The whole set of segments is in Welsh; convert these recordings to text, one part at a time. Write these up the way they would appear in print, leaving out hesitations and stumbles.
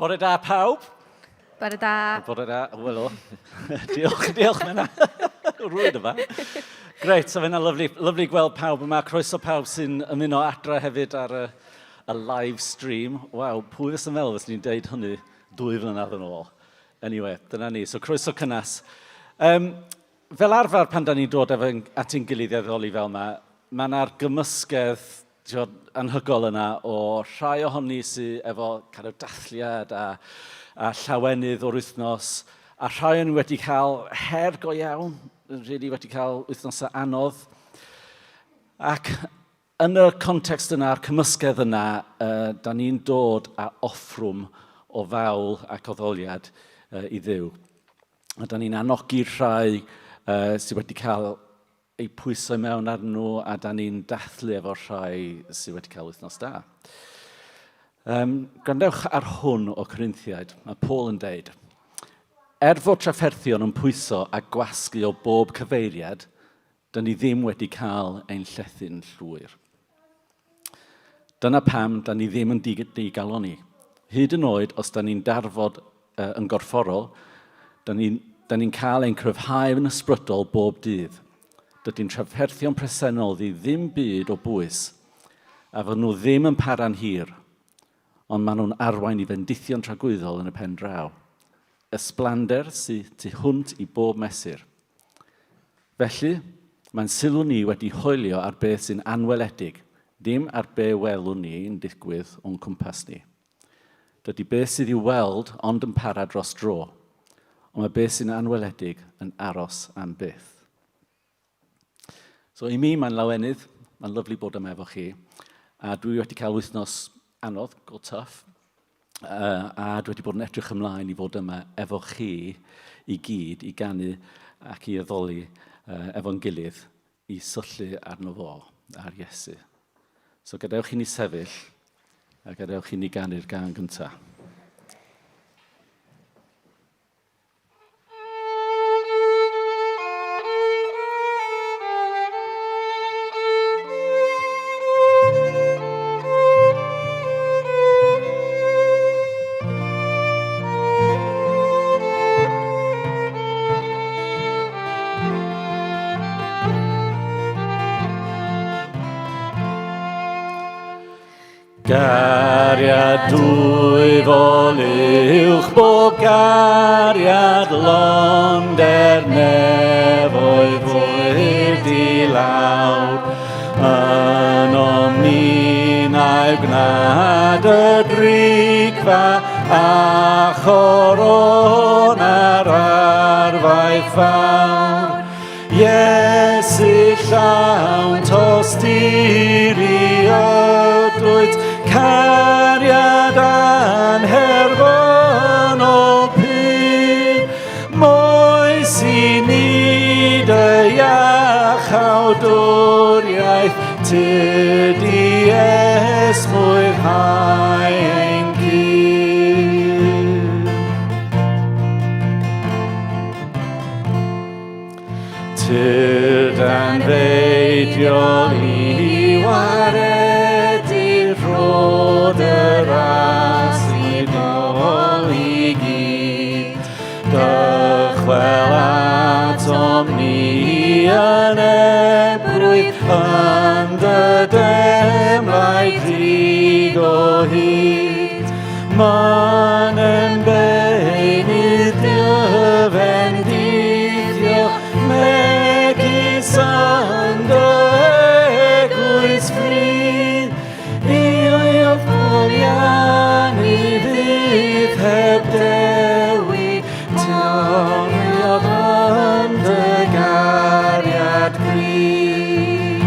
Bore da pawb. Bore da. Bore da, wel o. Diolch, diolch Menna. Rwy'n yma. Greit, so fe'n lyfli, lyfli gweld pawb yma. Croeso pawb sy'n ymuno adra hefyd ar y, y live stream. Waw, pwy fysa'n meddwl fyswn ni'n deud hynny 2 flynedd yn ôl. Anyway, dyna ni. So croeso cynnes. Fel arfer pan da ni'n dod efo, at ein gilydd i addoli fel yma, mae yna'r gymysgedd tibod, anhygoel yna o rhai ohoni sydd efo kind of dathliad a llawenydd o'r wythnos, a rhai o'n wedi cael her go iawn, really wedi cael wythnosau anodd. Ac yn y context yna, a'r cymysgedd yna, da ni'n dod â offrwm o fawl ac addoliad i Dduw. A da ni'n anogi'r rhai sydd wedi cael eu pwyso i mewn arnyn nhw, a da ni'n dathlu efo'r rhai sydd wedi cael wythnos da. Gwrandewch ar hwn o Corinthiaid. Mae Paul yn deud, er fod trafferthion yn pwyso a gwasgu o bob cyfeiriad, da ni ddim wedi cael ein llethu'n llwyr. Dyna pam da ni ddim yn digalonni. Hyd yn oed os da ni'n darfod yn gorfforol, da ni'n da ni cael ein cryfhau yn ysbrydol bob dydd. Dydy'n trafferthion presennol ddi ddim byd o bwys, a fod nhw ddim yn para'n hir, ond maen nhw'n arwain i fendithion tragwyddol yn y pen draw. Ysblander sydd tu hwnt i bob mesur. Felly, mae'n sylw ni wedi hoelio ar beth sy'n anweledig, dim ar be welwn ni yn digwydd o'n cwmpas ni. Dydy beth sydd i'w weld ond yn para dros dro, ond mae beth sy'n anweledig yn aros am byth. So i mi, mae'n lawenydd, mae'n lyfli bod yma efo chi, a dwi wedi cael wythnos anodd, go tough, a dwi wedi bod yn edrych ymlaen i fod yma efo chi i gyd, i ganu ac i addoli efo'n gilydd, i syllu arno fo, ar Iesu. So gadewch i ni sefyll a gadewch i ni ganu'r gân gyntaf. Cariad dwyfol uwch bob cariad lond er nefoedd fwyd i lawr. Ynom ni na'i gwnaed y drigfa a chorona'r arfaeth fawr. Iesu llawn tosturi ydwyt, cariad anherfynol pur, moes i ni dy iachawdwriaeth, tydi esmwythau ein cur. Tyrd anfeidiol i waredu rhod y ras i nôl i gyd. Dychwel atom ni yn ebrwydd yn dy demlau crig o hyd. Mae'n yn beunydd dy fendithio megis yn dy eglwys ffridd. I o'i foliannu fydd heb dewi, Toniodd yn dy gariad gryf.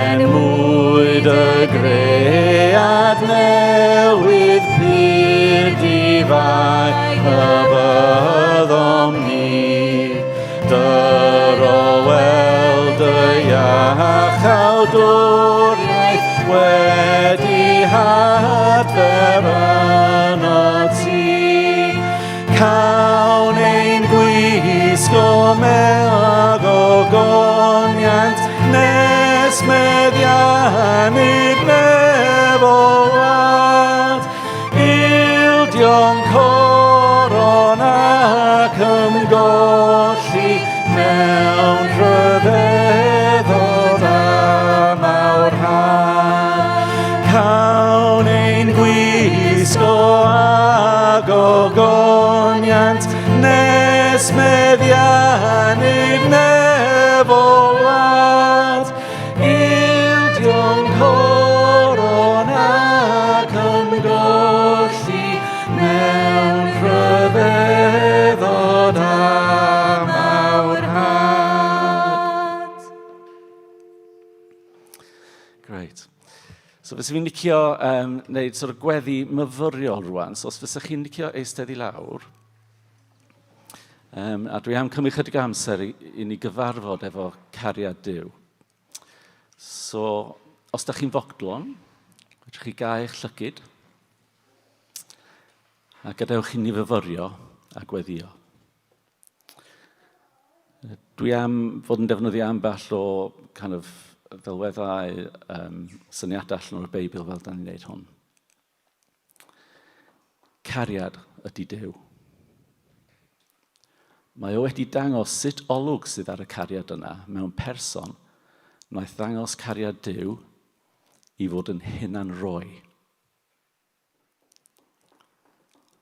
Gorffennwyd y gread newydd pur difai y byddom ni. Dyro weld y iachawdwriaeth wedi hadfer ynot ti. Cawn ein gwisgo mewn ogoniant nes meddiannu. ogoniant nes meddiannu'r nefol wlad. Ildio'n coron ac ymgolli mewn rhyfeddod a mawrhad. Great. So fysa fi'n licio wneud sort of gweddi myfyriol rwan. So os fysa chi'n licio eistedd i lawr, a dwi am cymryd chydig amser i ni gyfarfod efo cariad Duw. So, os da chi'n fodlon, fedrwch chi gau eich llygid, a gadewch i ni fyfyrio a gweddio. Dwi am fod yn defnyddio ambell o kind of ddelweddau, syniadau allan o'r Beibl fel da ni'n gwneud hwn. Cariad ydy Duw. Mae o wedi dangos sut olwg sydd ar y cariad yna mewn person wnaeth ddangos cariad Duw i fod yn hunan roi.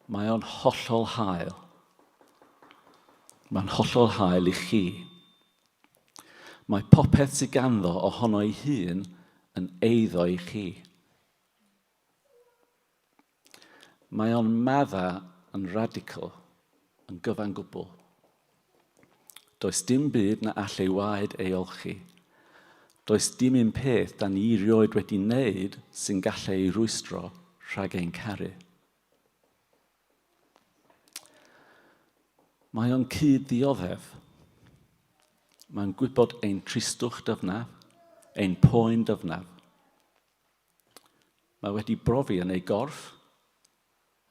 Mae o'n hollol hael. Mae'n hollol hael i chi. Mae popeth sydd ganddo ohono ei hun yn eiddo i chi. Mae o'n madda yn radical, yn gyfan gwbl. Does dim byd na all ei waed ei olchi. Does dim un peth da ni rioed wedi wneud sy'n gallu ei rwystro rhag ein caru. Mae o'n cyd-ddioddef. Mae'n gwybod ein tristwch dyfnaf, ein poen dyfnaf. Mae wedi brofi yn ei gorff,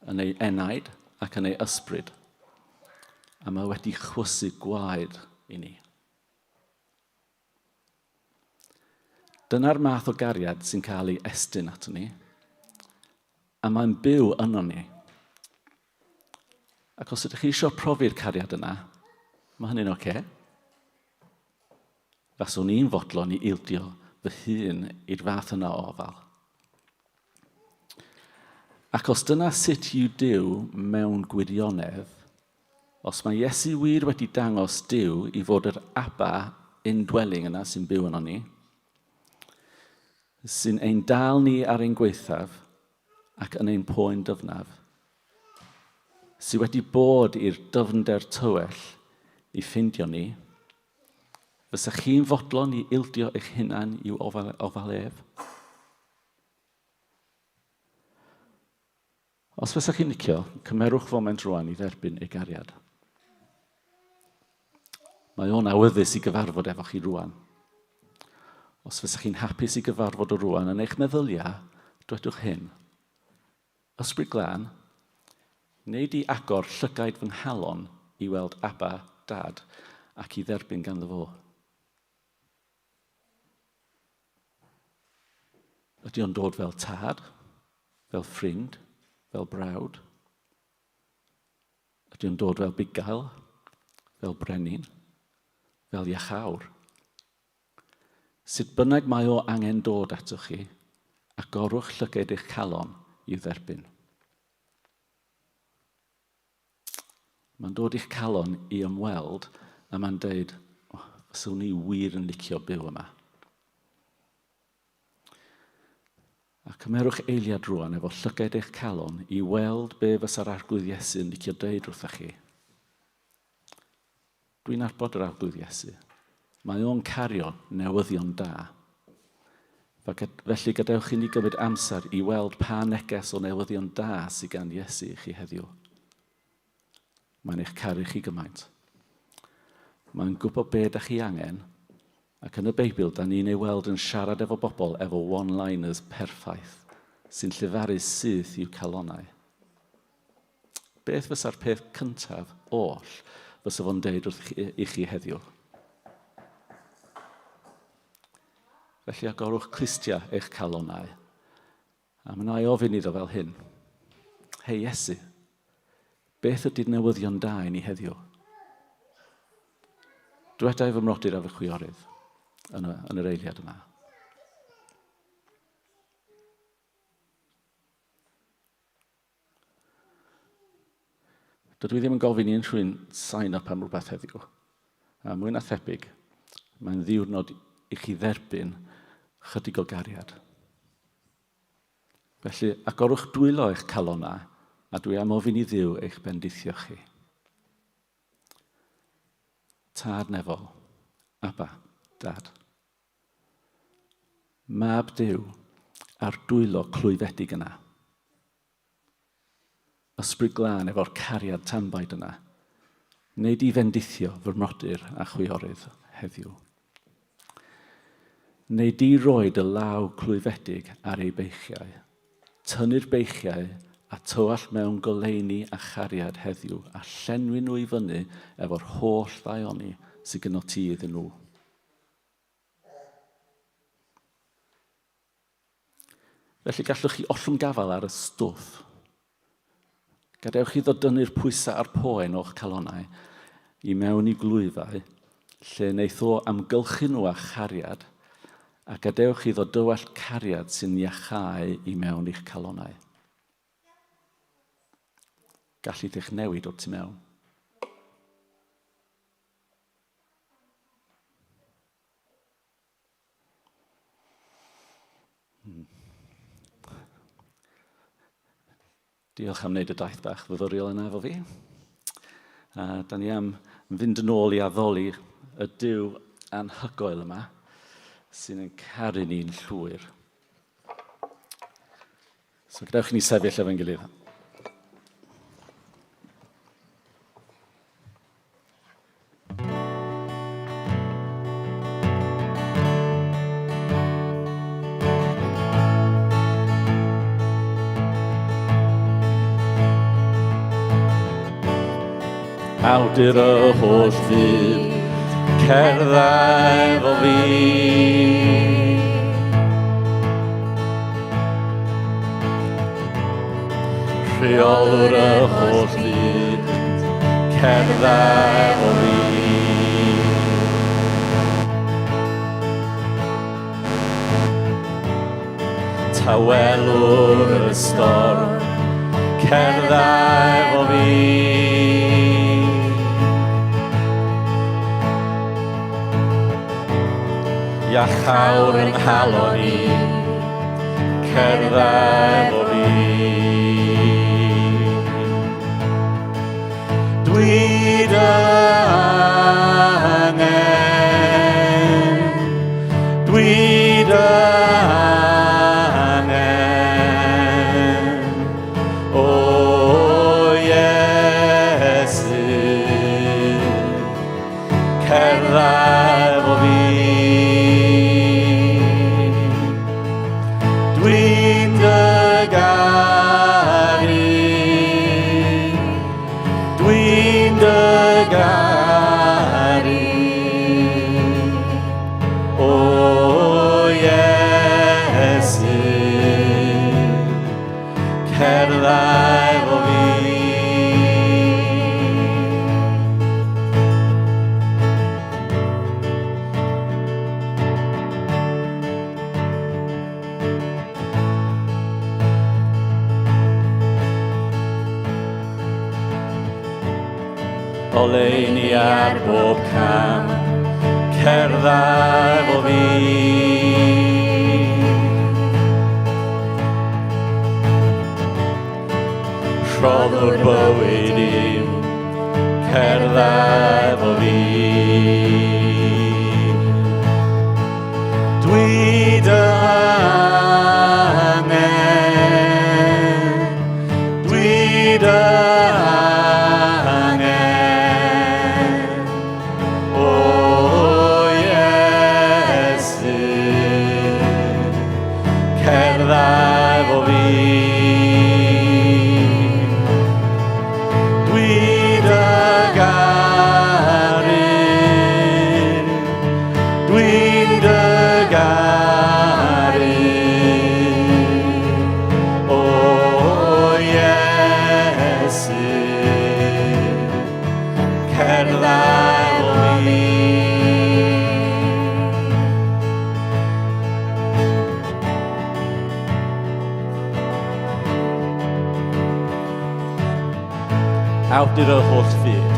yn ei enaid ac yn ei ysbryd, a mae wedi chwysu gwaed i ni. Dyna'r math o gariad sy'n cael ei estyn ato ni, a mae'n byw yno ni. Ac os ydych chi eisiau profi'r cariad yna, mae hynny'n oce. Okay. Faswn i'n fodlon i ildio fy hun i'r fath yna o ofal. Ac os dyna sut yw Duw mewn gwirionedd, os mae Iesu wir wedi dangos Duw i fod yr Abba indwelling yna sy'n byw yno ni, sy'n ein dal ni ar ein gwaethaf ac yn ein poen dyfnaf, sydd wedi bod i'r dyfnder tywell i ffindio ni, Fysa chi'n fodlon i ildio eich hunan i'w ofal, ofal ef? Os fysa chi'n licio, cymerwch foment rwan i dderbyn ei gariad. Mae o'n awyddus i gyfarfod efo chi rwan. Os fysa chi'n hapus i gyfarfod o rwan yn eich meddyliau, dwedwch hyn. Ysbryd Glân, wnei di agor llygaid fy nghalon i weld Abba, Dad, ac i dderbyn ganddo fo? Ydy o'n dod fel tad, fel ffrind, fel brawd? Ydy o'n dod fel bugail, fel brenin, fel iachawr? Sut bynnag mae o angen dod atoch chi, agorwch llygaid eich calon i'w dderbyn. Mae'n dod i'ch calon i ymweld a mae'n deud, oh, fyswn i wir yn licio byw yma. A cymerwch eiliad rwan efo llygaid eich calon i weld be fysa'r Arglwydd Iesu yn licio deud wrthych chi. Dwi'n nabod yr Arglwydd Iesu. Mae o'n cario newyddion da. Felly gadewch i ni gymryd amser i weld pa neges o newyddion da sydd gan Iesu i chi heddiw. Mae'n eich caru chi gymaint. Mae'n gwybod be da chi angen, ac yn y Beibl, da ni'n ei weld yn siarad efo bobl efo one-liners perffaith sy'n llefaru syth i'w calonnau. Beth fysa'r peth cyntaf oll fysa fo'n deud wrth i chi heddiw? Felly agorwch clustiau eich calonnau. A mae i ofyn iddo fel hyn. Hei Iesu, beth ydy'r newyddion da i ni heddiw? Dwedai fy mrodyr a fy chwiorydd yn yr eiliad yma. Dydw i ddim yn gofyn i unrhyw un sign up am rhywbeth heddiw. A mwy na thebyg, mae'n ddiwrnod i chi dderbyn chydig o gariad. Felly, agorwch dwylo eich calonnau, a dwi am ofyn i Dduw eich bendithio chi. Tad nefol, Abba, Dad. Mab Duw a'r dwylo clwyfedig yna. Ysbryd Glân efo'r cariad tanbaid yna. Wneud i fendithio fy mrodyr a chwiorydd heddiw. Neu di roi dy law clwyfedig ar eu beichiau. Tynnu'r beichiau a tywallt mewn goleuni a chariad heddiw a llenwi nhw i fyny efo'r holl ddaioni sydd gyno ti iddyn nhw. Felly gallwch chi ollwng gafael ar y stwff. Gadewch iddo dynnu'r pwysau a'r poen o'ch calonnau i mewn i glwyfau, lle wneith o amgylchu nhw â chariad, a gadewch iddo dywallt cariad sy'n iachau i mewn i'ch calonnau. Gallith eich newid o'r tu mewn. Diolch am wneud y daith bach fyfyriol yna efo fi. A da ni am fynd yn ôl i addoli y Duw anhygoel yma sy'n yn caru ni'n llwyr. So gadewch i ni sefyll efo'n gilydd. Awdur y holl fyd, cerdda efo fi. Rheolwr y holl fyd, cerdda efo fi. Tawelwr y storm, cerdda efo fi. Iachawr yng nghalon i, cerdda efo fi. Dwi dy angen, dwi dy angen, o Iesu. Cerdda efo fi. Dwi'n dy garu. Dwi'n dy garu. O Iesu. Cerdda efo fi. Oleuni ar bob cam, cerdda efo fi. Rhoddwr bywyd i'm, cerdda efo fi. Dwi dy angen, dwi dy angen, o Iesu, cerdda efo fi. Dwi dy garu, Dwi'n dy garu, o Iesu, cerdda efo mi. Awdur y holl fyd.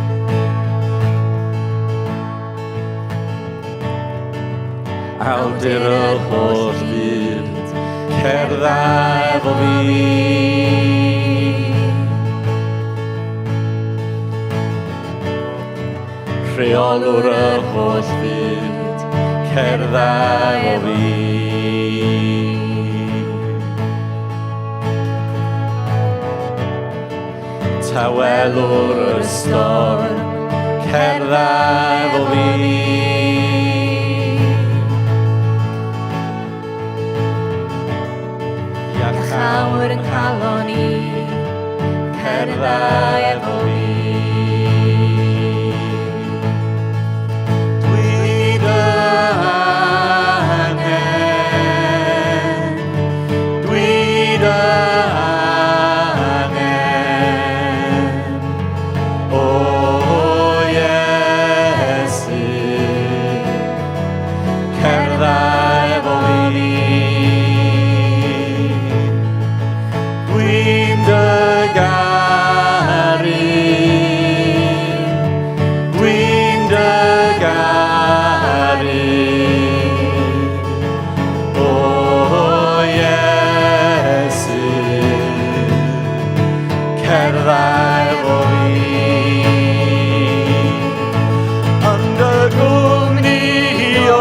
Awdur y holl fyd, cerdda efo fi. Rheolwr yr holl fyd, cerdda efo fi. Tawelwr y storm, cerdda efo fi. Iachawr yn calon i, cerdda efo fi. Dwi dy angen, dwi dy angen, o Iesu, cerdda efo fi. Dwi'n dy garu, dwi'n dy garu, o Iesu, cerdda efo fi. Yn dy gwmni o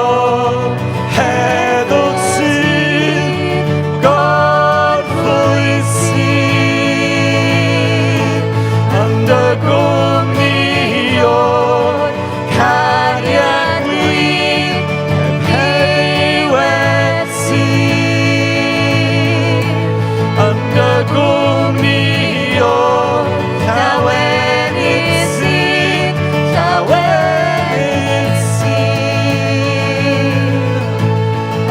heddwch sydd gorffwys sydd. Yn dy gwmni o cariad gwir heb ddiwedd sydd. Yn dy gwmni o llawenydd sydd, llawenydd sydd.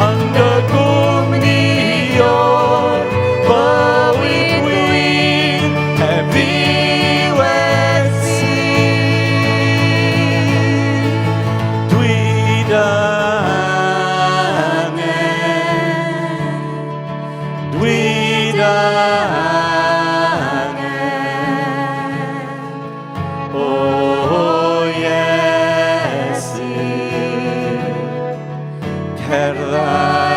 Yn dy gwmni o'r bywyd gwir heb ddiwedd sydd. Dwi dy angen, dwi dy angen, o Iesu, cerdda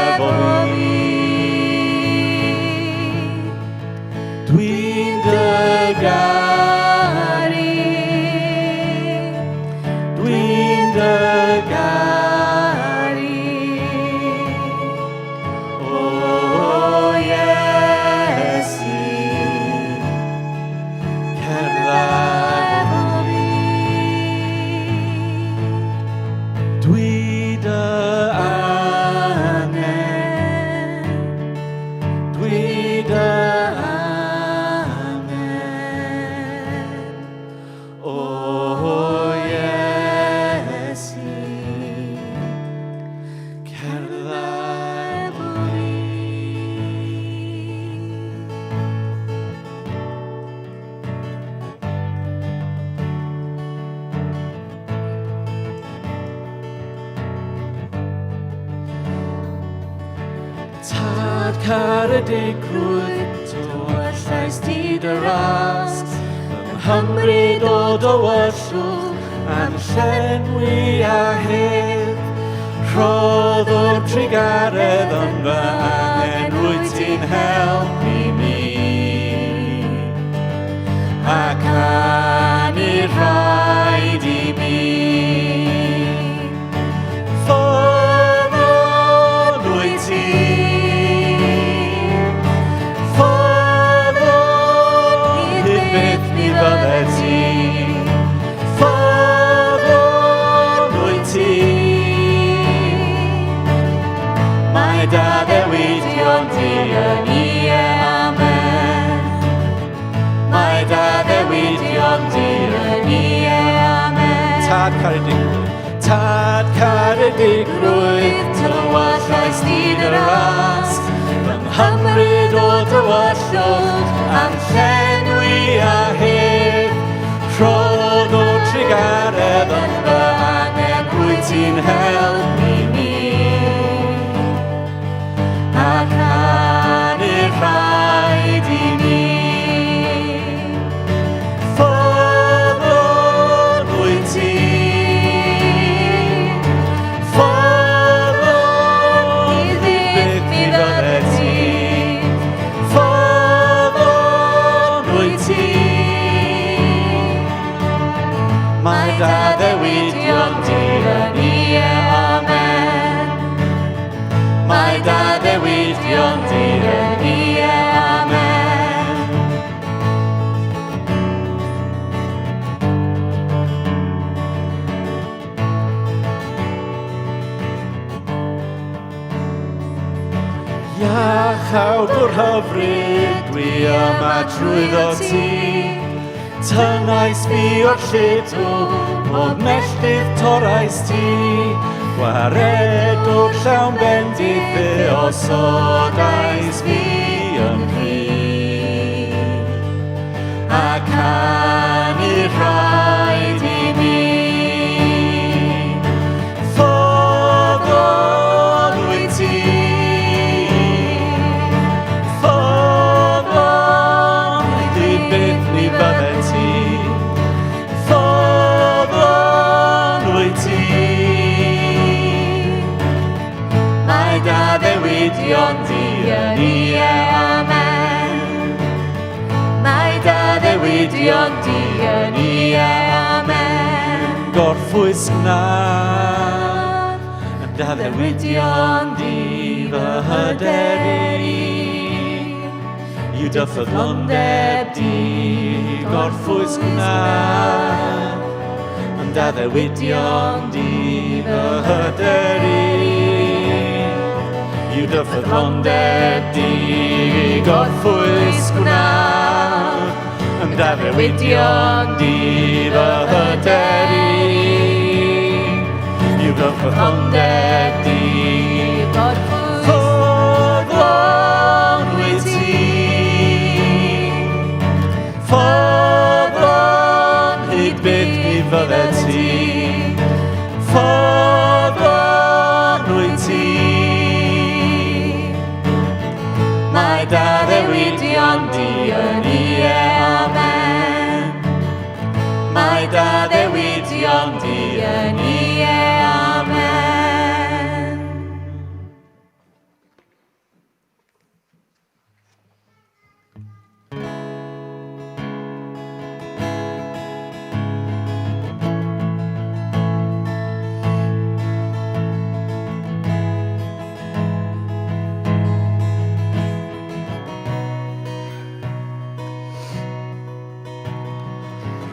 efo fi. Dwi'n dy garu, dwi'n dy garu, o Iesu, cerdda efo fi. Dwi dy angen, dwi dy angen, o Iesu, cerdda efo fi. Tad caredigrwydd, tywyllais di dy ras, yng Nghymru o dywyllwch, a'n llenwi â hedd. Rhoddwr trugaredd yn fy angen, rwyt ti'n helpu mi. Ac canu rhaid i mi. Ffyddlon wyt ti, ffyddlon hyd byth mi fyddet ti. Ffyddlon wyt ti, mae dy addewidion di yn ie amen. Mae dy addewidion di yn ie amen. Tad caredigrwydd, Tad caredigrwydd, tywyllais di dy ras, fy nghymryd o dywyllwch, a'm llenwi â hedd. Rhoddwr trugaredd yn fy angen, rwyt ti'n helpu mi. A canu rhaid i mi. Mae dy addewidion di yn ie, amen. Mae dy addewidion di yn ie, amen. Iachawdwr hyfryd, dwi yma trwyddo ti. Tynnais fi o'r lludw, pob melltith torrais ti. Gwaredwr llawn bendith fe osodais fi yn rhydd. A canu rhaid i mi. Ffyddlon wyt ti. Ffyddlon hyd byth ni fyddet ti. Ffyddlon wyt ti. Mae dy addewidion di yn ie, amen. Mae dy addewidion di yn ie, amen. Gorffwys gwna dy addewidion di fy hyder i. Yw dy ffyddlondeb di, gorffwys gwna dy addewidion di fy hyder i. Yw dy ffyddlondeb di, gorffwys gwna dy addewidion di fy hyder i. Yw dy ffyddlondeb di, Ffyddlon wyt ti. Ffyddlon hyd byth mi fyddet ti. Ffyddlon wyt ti. Mae dy addewidion di yn ie, amen. Mae dy addewidion di yn ie, amen.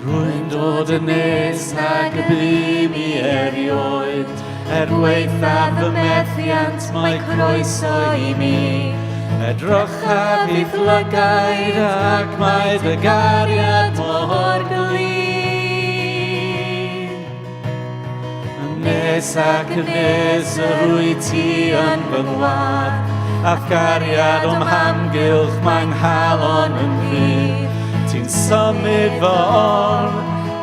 Rwy'n dod yn nes nag y bum i erioed, er gwaethaf fy methiant mae croeso i mi. Edrychaf i'th lygaid ac mae dy gariad mor glir. Yn nes ac yn nes yr wyt ti yn fy ngwlad, a'th gariad o'm hamgylch mae 'nghalon yn rhydd. Ti'n symud fy on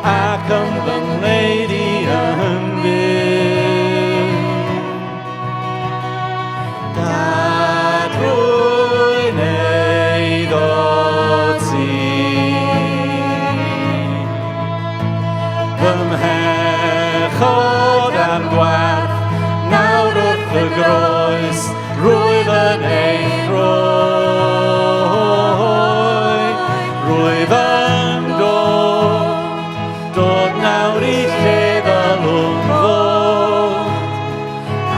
ac yn fy ngwneud i yn fyw. Dad, rwy'n eiddo ti. Fy mhechod a'm gwarth, nawr wrth y groes, rwyf yn ei rhoi. Rwyf yn dod, dod nawr i lle ddylwn fod,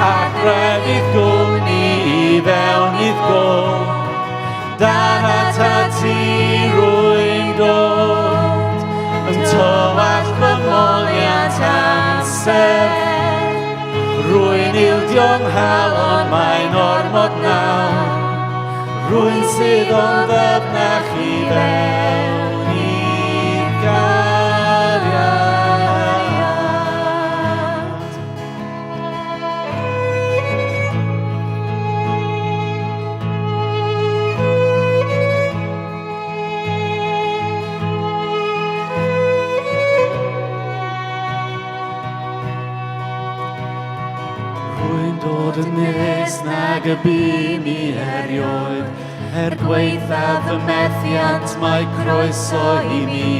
ac rhaid gwn i i fewn i'th god. Dan atat ti rwy'n dod, yn tywallt fy moliant am serch. Rwy'n ildio 'nghalon, mae'n ormod nawr. Rwy'n suddo'n ddyfnach i fewn i'th gariad. Rwy'n dod yn nes nag y bum i erioed, er gwaethaf fy methiant mae croeso i mi.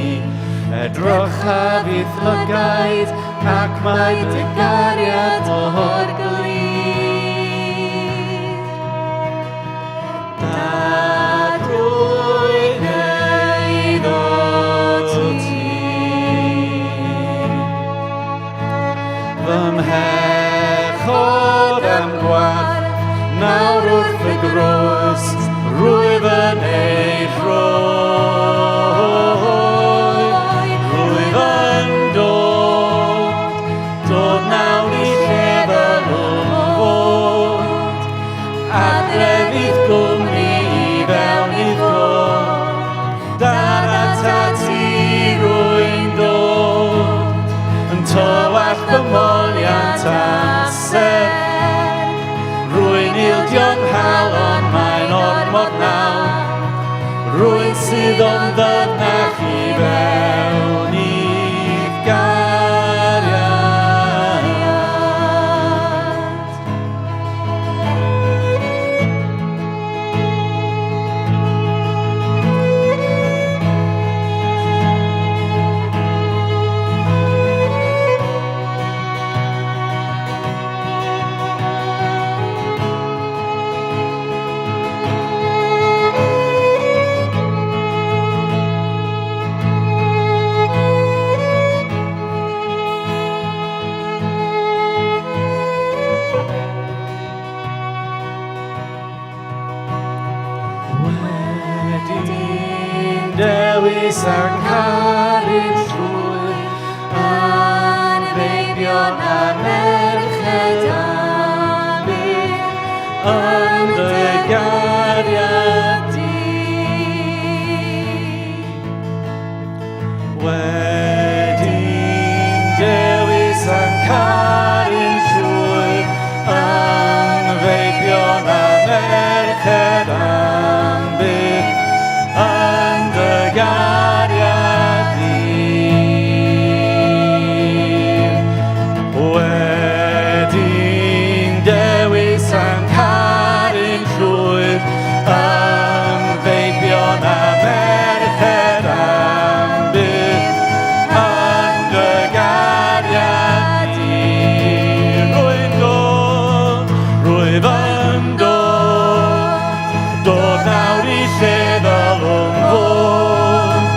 Edrychaf i'th lygaid ac mae dy gariad mor glir. Dad, rwy'n eiddo ti. oes, rwyf yn ei rhoi. Rwyf yn dod, dod nawr i lle ddylwn fod. Adref i'th gwmni i fewn i'th god. Dad atat ti rwy'n dod, yn tywallt fy moliant amser. Rwy'n ildio'n nghalon, mae'n ormod nawr. Rwy'n sydd o'n ddyfnach i fewn i'th gariad. Wedi'n dewis a'n caru'n llwyr, a'n feibion a merched a byth yn dy gariad di. Wedi'n dewis a'n caru'n llwyr, yn feibion a merched am byth, yn dy gariad di. Wedi'n dewis a'n caru'n llwyr, yn feibion a merched am byth, yn dy gariad di. Rwy'n dod, rwyf yn dod, dod nawr i lle ddylwn fod.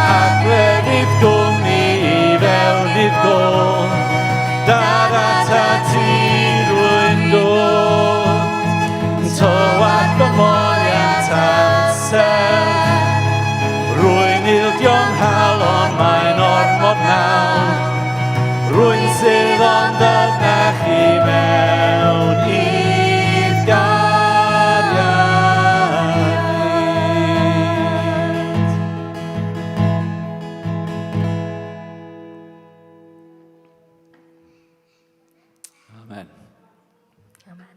Adref i'th gwmni i fewn i'th gôl, dad atat ti rwy'n dod. Tywallt fy moliant amser, rwy'n ildio'n nghalon, mae'n ormod nawr. Rwy'n sydd ond ddyfnach i mewn i'th gariad. Amen. Amen.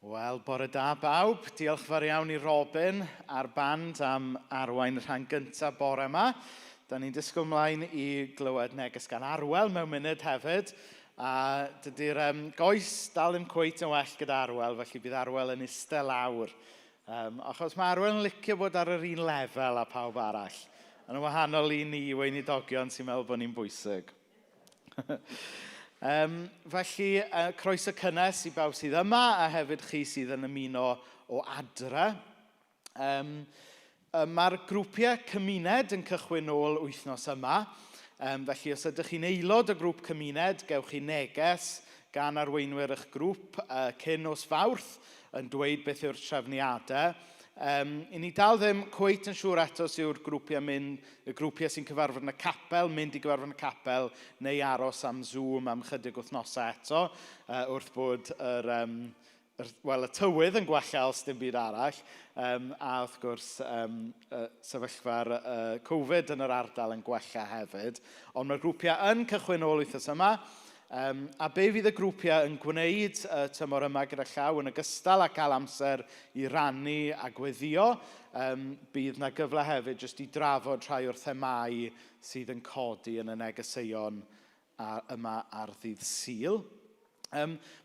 Wel, bore da bawb. Diolch fawr iawn i Robin a'r band am arwain y rhan gyntaf bore yma. Da ni'n disgwyl mlaen i glywed neges gan Arwel mewn munud hefyd. A dydy'r goes dal ddim cweit yn well gyda Arwel, felly bydd Arwel yn eistedd lawr. Achos mae Arwel yn licio bod ar yr un lefel â pawb arall. Yn wahanol i ni weinidogion sy'n meddwl bod ni'n bwysig. Felly, croeso cynnes i bawb sydd yma a hefyd chi sydd yn ymuno o adre. Mae'r grwpiau cymuned yn cychwyn nôl wythnos yma. Felly, os ydych chi'n aelod o grŵp cymuned, gewch chi neges gan arweinwyr eich grŵp cyn nos Fawrth yn dweud beth yw'r trefniadau. I ni dal ddim cweit yn siŵr eto os yw'r grwpiau mynd, y grwpiau sy'n cyfarfod yn y capel, mynd i gyfarfod yn y capel neu aros am Zoom am chydig wythnosau eto, wrth bod y tywydd yn gwella os dim byd arall, a wrth gwrs sefyllfa'r Covid yn yr ardal yn gwella hefyd. Ond mae'r grwpiau yn cychwyn ôl wythnos yma, a be fydd y grwpiau yn gwneud tymor yma gyda llaw yn ogystal â cael amser i rannu a gweddio, bydd na gyfle hefyd jyst i drafod rhai o'r themâu sydd yn codi yn y negeseuon yma ar ddydd Sul.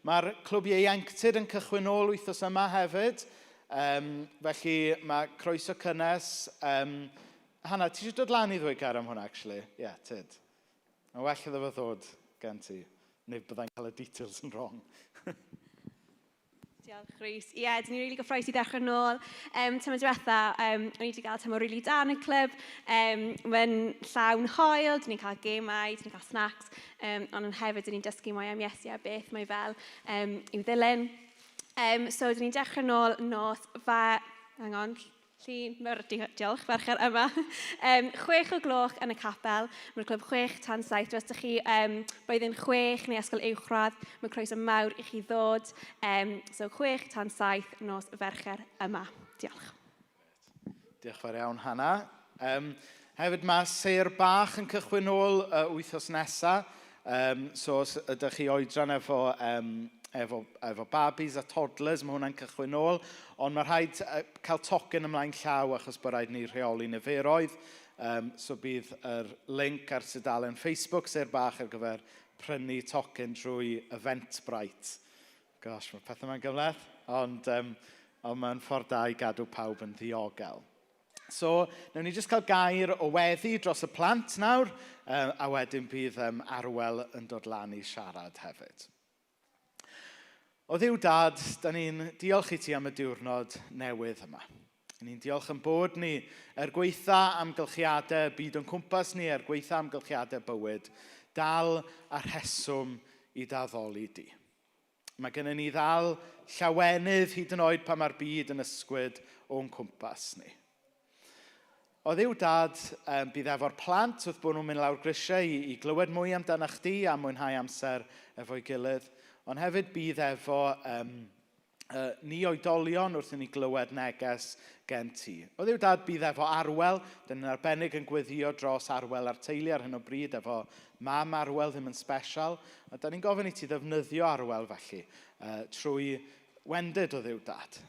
Mae'r clwb ieuenctid yn cychwyn nôl wythnos yma hefyd. Felly mae croeso cynnes. Hannah, ti eisiau dod lan i ddweud gair am hwnna, actually? Ie, yeah, tyd. Mae'n well iddo fo ddod gen ti, neu byddai'n cael y details yn wrong. Diolch, Rhys. Ie, yeah, dyn ni'n rili really gyffroes i ddechrau nôl. Tymor diwetha, o'n i wedi cael tymor rili really da yn y clwb. Mae'n llawn hoel, dyn ni'n cael gemau, dyn ni'n cael snacks, ond hefyd dyn ni'n dysgu mwy am Iesu a beth mae fel i'w ddilyn. So, dyn ni'n dechrau nôl nos fa... Hang on, Llun, mor, diolch, fercher yma. 6 o gloch yn y capel. Mae'r clwb 6 tan 7. Os ydych chi blwyddyn 6 neu ysgol uwchradd, mae croeso mawr i chi ddod. So 6 tan 7 nos fercher yma. Diolch. Diolch fawr iawn, Hannah. Hefyd mae sêr bach yn cychwyn nôl wythnos nesaf. So os ydych chi oedran efo babis a toddlers, mae hwnna'n cychwyn nôl. Ond mae rhaid cael tocyn ymlaen llaw achos bod rhaid ni rheoli niferoedd. So bydd yr link ar tudalen Facebook sêr bach ar gyfer prynu tocyn drwy Eventbrite. Gosh, mae pethau yma'n gymhleth, ond mae'n ffordd da i gadw pawb yn ddiogel. So, wnawn ni jyst cael gair o weddi dros y plant nawr, a wedyn bydd Arwel yn dod lan i siarad hefyd. O Dduw Dad, da ni'n diolch i ti am y diwrnod newydd yma. Ni'n diolch yn bod ni er gweitha amgylchiadau byd o'n cwmpas ni, er gweitha amgylchiadau bywyd, dal a rheswm i daddoli di. Mae gennym ni ddal llawenydd hyd yn oed pan mae'r byd yn ysgwyd o'n cwmpas ni. O Dduw Dad, bydd efo'r plant wrth bod nhw'n mynd lawr grisiau i glywed mwy amdano chdi a mwynhau amser efo'i gilydd, ond hefyd bydd efo ni oedolion wrth i ni glywed neges gen ti. O Dduw Dad, bydd efo Arwel, dyn ni'n arbennig yn gweddio dros Arwel a'r teulu ar hyn o bryd, efo mam Arwel ddim yn special, a da ni'n gofyn i ti ddefnyddio Arwel felly, trwy wendid o Dduw Dad,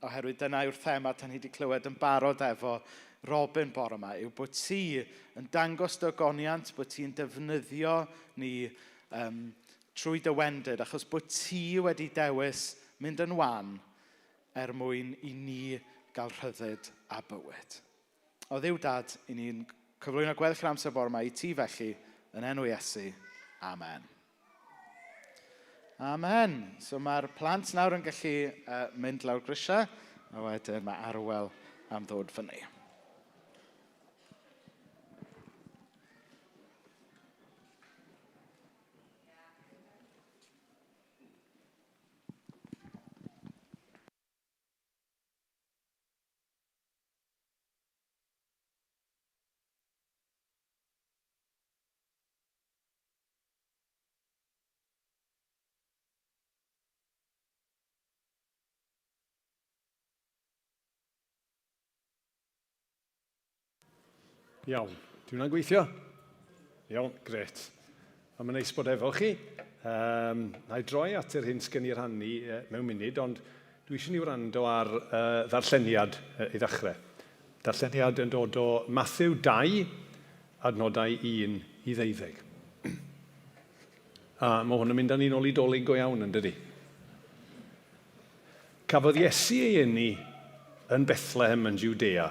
oherwydd dyna yw'r thema da ni wedi clywed yn barod efo Robin bore yma, yw bod ti yn dangos dy ogoniant, bod ti'n defnyddio ni trwy dy wendid, achos bod ti wedi dewis mynd yn wan er mwyn i ni gael rhyddid a bywyd. O Dduw Dad, i ni'n cyflwyno gweddill yr amser bore yma i ti felly, yn enw Iesu. Amen. Amen. So mae'r plant nawr yn gallu mynd lawr grisiau, a wedyn mae Arwel am ddod fyny. Iawn. Di hwnna'n gweithio? Iawn, gret. A mae'n neis bod efo chi. Na i droi at yr hyn sgen i rhannu mewn munud, ond dwi eisiau ni wrando ar ddarlleniad i ddechrau. Darlleniad yn dod o Mathew 2, adnodau 1 i 12. A mae hwn yn mynd â ni'n ôl i Dolig go iawn, yn dydi? Cafodd Iesu ei eni yn Bethlehem yn Jwdea,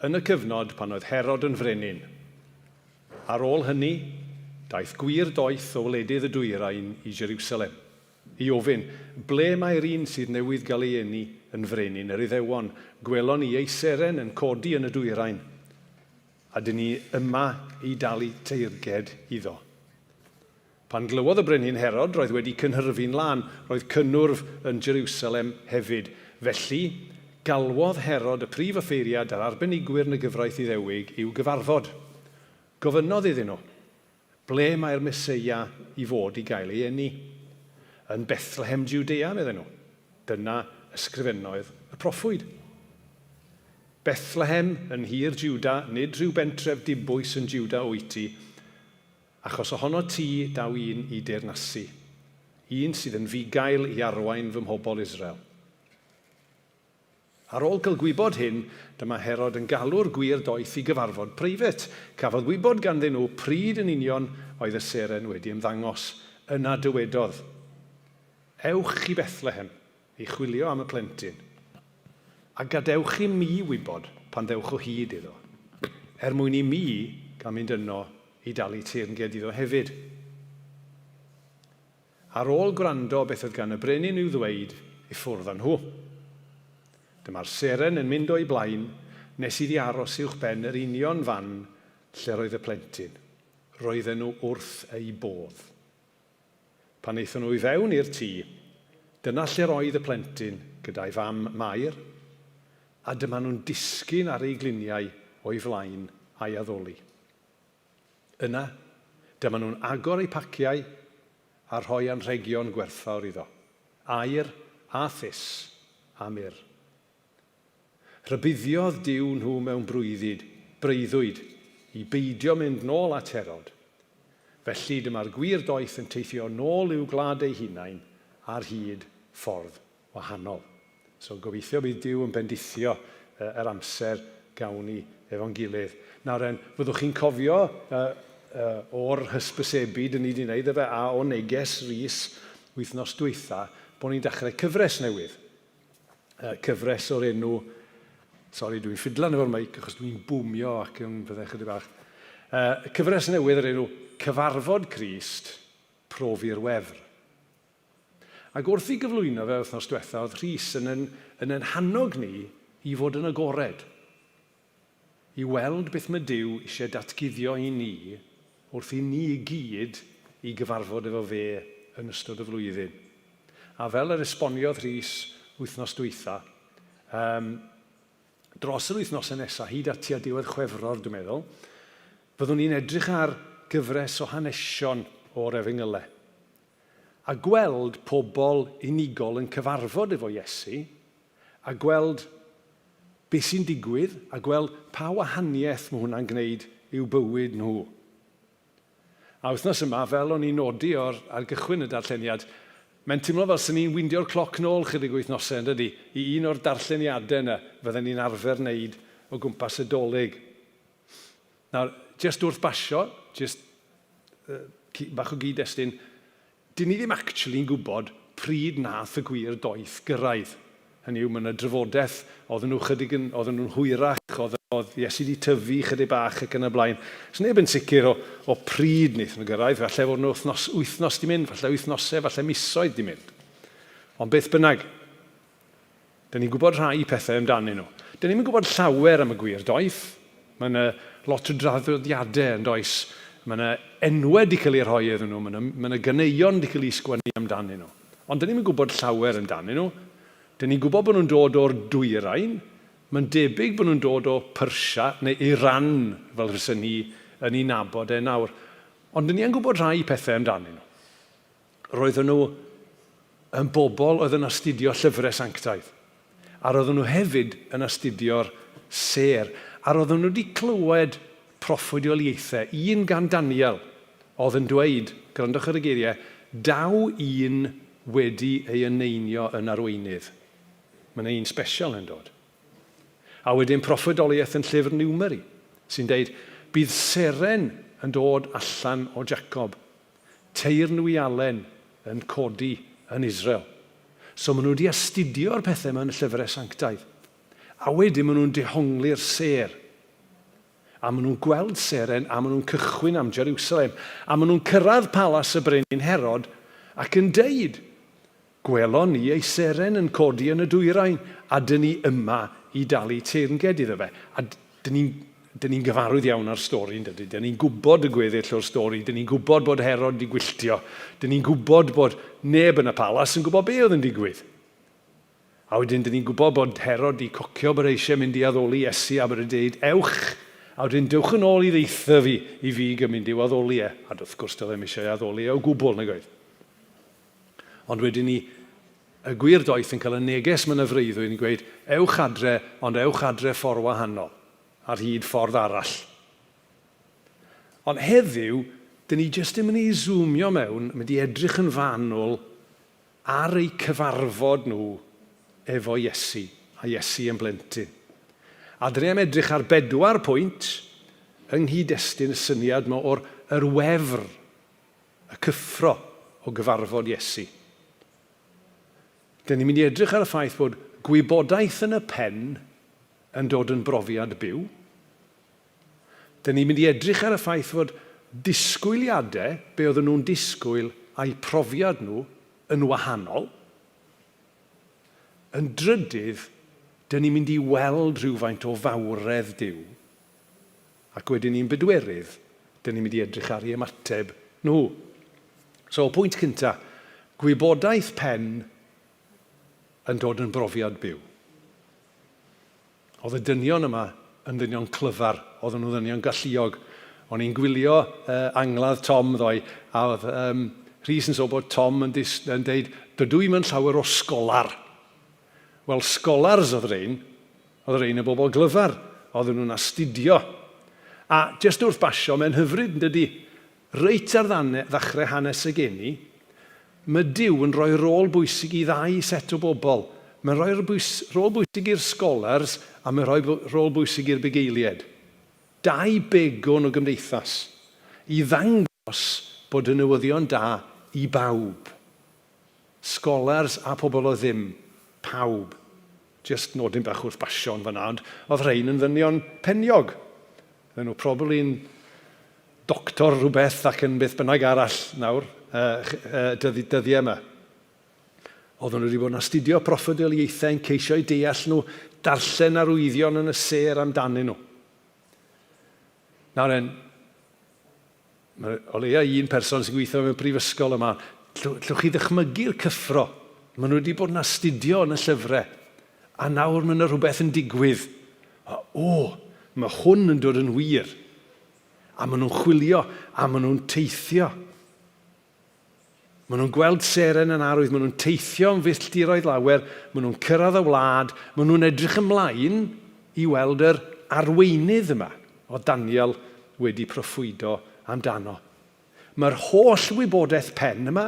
yn y cyfnod pan oedd Herod yn frenin. Ar ôl hynny, daeth gwir doeth o wledydd y dwyrain i Jeriwsalem, i ofyn, Ble mae'r un sydd newydd gael ei eni yn frenin yr Iddewon? Gwelon ni ei seren yn codi yn y dwyrain, a dyn ni yma i dalu teyrnged iddo. Pan glywodd y brenin Herod, roedd wedi cynhyrfu'n lân, roedd cynnwrf yn Jeriwsalem hefyd. Felly, galwodd Herod y prif offeiriad a'r arbenigwyr yn y gyfraith Iddewig i'w gyfarfod. Gofynnodd iddyn nhw, Ble mae'r Meseia i fod i gael ei eni? Yn Bethlehem Jwdea, medden nhw. Dyna ysgrifennoedd y proffwyd. Bethlehem yn nhir Jwda, nid rhyw bentref dibwys yn Jwda wyt ti, Achos ohonot ti daw un i deyrnasu, un sydd yn fugail i arwain fy mhobl Israel. Ar ôl cael gwybod hyn, dyma Herod yn galw'r gwir doeth i gyfarfod preifat. Cafodd wybod ganddyn nhw pryd yn union oedd y seren wedi ymddangos. Yna dywedodd, Ewch i Bethlehem i chwilio am y plentyn, a gadewch i mi wybod pan ddewch o hyd iddo, er mwyn i mi gael mynd yno i dalu teyrnged iddo hefyd. Ar ôl gwrando beth oedd gan y brenin i'w ddweud, i ffwrdd â nhw. Dyma'r seren yn mynd o'i blaen nes iddi aros uwch ben yr union fan lle roedd y plentyn. Roedden nhw wrth eu bodd. Pan aethon nhw i fewn i'r tŷ, dyna lle roedd y plentyn gyda'i fam Mair, a dyma nhw'n disgyn ar eu gliniau o'i flaen a'i addoli. Yna, dyma nhw'n agor eu paciau a rhoi anrhegion gwerthfawr iddo, aur a thus a myrr. Rhybuddiodd Duw nhw mewn brwyddyd, breuddwyd, i beidio mynd nôl at Herod. Felly dyma'r gwir doeth yn teithio nôl i'w gwlad eu hunain ar hyd ffordd wahanol. So gobeithio bydd Duw yn bendithio yr amser gawn ni efo'n gilydd. Nawr en, fyddwch chi'n cofio o'r hysbysebu dyn ni wedi wneud efe a o neges Rhys wythnos dwytha bod ni'n dechrau cyfres newydd. Cyfres o'r enw... Sori, dwi'n ffidlan efo'r meic achos dwi'n bwmio ac yn pethau chydig bach. Cyfres newydd o'r enw Cyfarfod Crist, Profi'r Wefr. Ac wrth i gyflwyno fe wythnos diwetha, oedd Rhys yn yn, yn yn hannog ni i fod yn agored, i weld beth mae Duw eisiau datguddio i ni wrth i ni i gyd i gyfarfod efo fe yn ystod y flwyddyn. A fel yr esboniodd Rhys wythnos dwytha, um, dros yr wythnosau nesaf, hyd at tua diwedd Chwefror, dwi'n meddwl, fyddwn ni'n edrych ar gyfres o hanesion o'r Efengylau. A gweld pobl unigol yn cyfarfod efo Iesu, a gweld beth sy'n digwydd, a gweld pa wahaniaeth mae hwnna'n gwneud i'w bywyd nhw. A wythnos yma, fel o'n i'n nodi o'r, ar gychwyn y darlleniad, mae'n teimlo fel sy'n ni'n windio'r cloc nôl chydig wythnosau, yn dydy, i un o'r darlleniadau yna fydden ni'n arfer wneud o gwmpas y Dolig. Nawr, jyst wrth basio, jyst uh, bach o gyd-destun, Dyn ni ddim actually'n gwybod pryd nath y gwir doeth gyrraedd. Hynny yw, mae yna drafodaeth, oedden nhw chydig yn, oedden nhw'n hwyrach, oedd, oedd Iesu wedi tyfu chydig bach ac yn y blaen. So neb yn sicr o, o pryd wnaethon nhw gyrraedd, falle fod nhw wythnos, wythnos di mynd, falle wythnosau, falle misoedd di mynd. Ond beth bynnag, Dyn ni'n gwybod rhai pethau amdanyn nhw. Dyn ni'm yn gwybod llawer am y gwir doeth. Mae yna lot o draddodiadau yn does. Mae yna enwau wedi cael eu rhoi iddyn nhw, mae yna, mae yna ganeuon wedi cael eu sgwennu amdanyn nhw. Ond dyn ni'm yn gwybod llawer amdanyn nhw. Dyn ni'n gwybod bod nhw'n dod o'r dwyrain. Mae'n debyg bod nhw'n dod o Persia neu Iran, fel fysen ni yn ei nabod e nawr. Ond dyn ni yn gwybod rhai pethau amdanyn nhw. Roedden nhw yn bobl oedd yn astudio llyfrau sanctaidd. A roedden nhw hefyd yn astudio'r sêr. A roedden nhw wedi clywed proffwydoliaethau, un gan Daniel, oedd yn dweud, gwrandwch ar y geiriau, daw un wedi ei eneinio yn arweinydd. Mae yna un special yn dod. A wedyn proffwydoliaeth yn llyfr Numeri, sy'n deud, bydd seren yn dod allan o Jacob, Teyrnwialen yn codi yn Israel. So maen nhw wedi astudio'r pethau yma yn y llyfrau sanctaidd. A wedyn maen nhw'n dehongli'r sêr. A maen nhw'n gweld seren a maen nhw'n cychwyn am Jerusalem. A maen nhw'n cyrraedd palas y brenin Herod ac yn deud, Gwelon ni ei seren yn codi yn y dwyrain, a dyn ni yma i dalu teyrnged iddo fe. A dyn ni'n dyn ni'n gyfarwydd iawn â'r stori, yn dydy? Dyn ni'n gwybod y gweddill o'r stori, dyn ni'n gwybod bod Herod wedi gwylltio, dyn ni'n gwybod bod neb yn y palas yn gwybod be oedd yn digwydd. A wedyn dyn ni'n gwybod bod Herod wedi cocio bod e eisiau mynd i addoli Iesu a bod e'n deud, ewch, a wedyn dewch yn ôl i ddeutha fi i fi gymryd i'w addoli e. A wrth gwrs doedd e'm eisiau addoli e o gwbl, nag oedd? Ond wedyn ni, y gwir doeth yn cael y neges ma' 'na freuddwyd yn gweud, ewch adre, ond ewch adre ffordd wahanol, ar hyd ffordd arall. Ond heddiw, dyn ni jyst yn mynd i zoomio mewn, mynd i edrych yn fanwl ar eu cyfarfod nhw efo Iesu, a Iesu yn blentyn. A dyn ni am edrych ar bedwar pwynt yng nghyd-destun y syniad 'ma o'r yr wefr Y cyffro o gyfarfod Iesu. Dyn ni'n mynd i edrych ar y ffaith bod gwybodaeth yn y pen yn dod yn brofiad byw. Dyn ni'n mynd i edrych ar y ffaith fod disgwyliadau, be oedden nhw'n disgwyl, a'u profiad nhw yn wahanol. Yn drydydd, dyn ni'n mynd i weld rhywfaint o fawredd Duw. Ac wedyn ni'n bedwerydd, dyn ni'n mynd i edrych ar ei ymateb nhw. So, pwynt cynta, gwybodaeth pen yn dod yn brofiad byw. Oedd y dynion yma yn ddynion clyfar, oedden nhw'n ddynion galluog. O'n i'n gwylio uh, angladd Tom ddoe, a oedd um, Rhys yn sôn bod Tom yn, dis, yn deud, dydw i'm yn llawer o sgolar. Wel, scholars oedd rhein, oedd rhein y bobl glyfar, oedden nhw'n astudio. A jyst wrth basio, mae'n hyfryd yn dydy, Reit ar ddechrau hanes y geni, mae Duw yn rhoi rôl bwysig i ddau set o bobl. Mae'n rhoi rôl bwysig i'r scholars a mae'n rhoi rôl bwysig i'r bugeiliaid. Dau begwn o gymdeithas. I ddangos bod y newyddion da i bawb. Scholars a pobl o ddim. Pawb. Jyst nodyn bach wrth basio yn fan'na, ond oedd rhein yn ddynion peniog. Oedden nhw probably'n doctor rhywbeth ac yn beth bynnag arall nawr, uh, uh, dyddi, dyddiau yma. Oedden nhw wedi bod yn astudio proffwydoliaethau yn ceisio eu deall nhw, darllen arwyddion yn y sêr amdanyn nhw. Nawr en, Mae o leia un person sy'n gweithio mewn prifysgol yma. Llwch chi ddychmygu'r cyffro. Maen nhw wedi bod yn astudio yn y llyfrau. A nawr mae yna rhywbeth yn digwydd. A, o, mae hwn yn dod yn wir. A maen nhw'n chwilio, a maen nhw'n teithio. Maen nhw'n gweld seren yn arwydd, maen nhw'n teithio am filltiroedd lawer, maen nhw'n cyrraedd y wlad, maen nhw'n edrych ymlaen i weld yr arweinydd yma o Daniel wedi proffwydo amdano. Mae'r holl wybodaeth pen yma,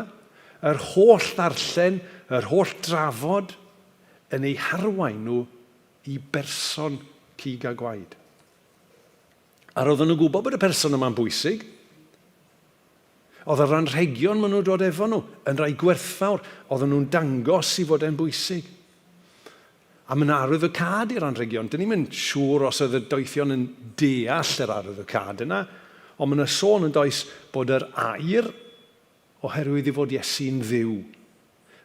yr holl ddarllen, yr holl drafod, yn eu harwain nhw i berson cig a gwaed. A roedden nhw'n gwybod bod y person yma'n bwysig. Oedd yr anrhegion maen nhw'n dod efo nhw yn rhai gwerthfawr, oedden nhw'n dangos i fod e'n bwysig. A mae yna arwyddocâd i'r anrhegion. Dyn ni'm yn siŵr os oedd y doethion yn deall yr arwyddocâd yna, ond mae yna sôn yn does bod yr aur oherwydd i fod Iesu'n Dduw,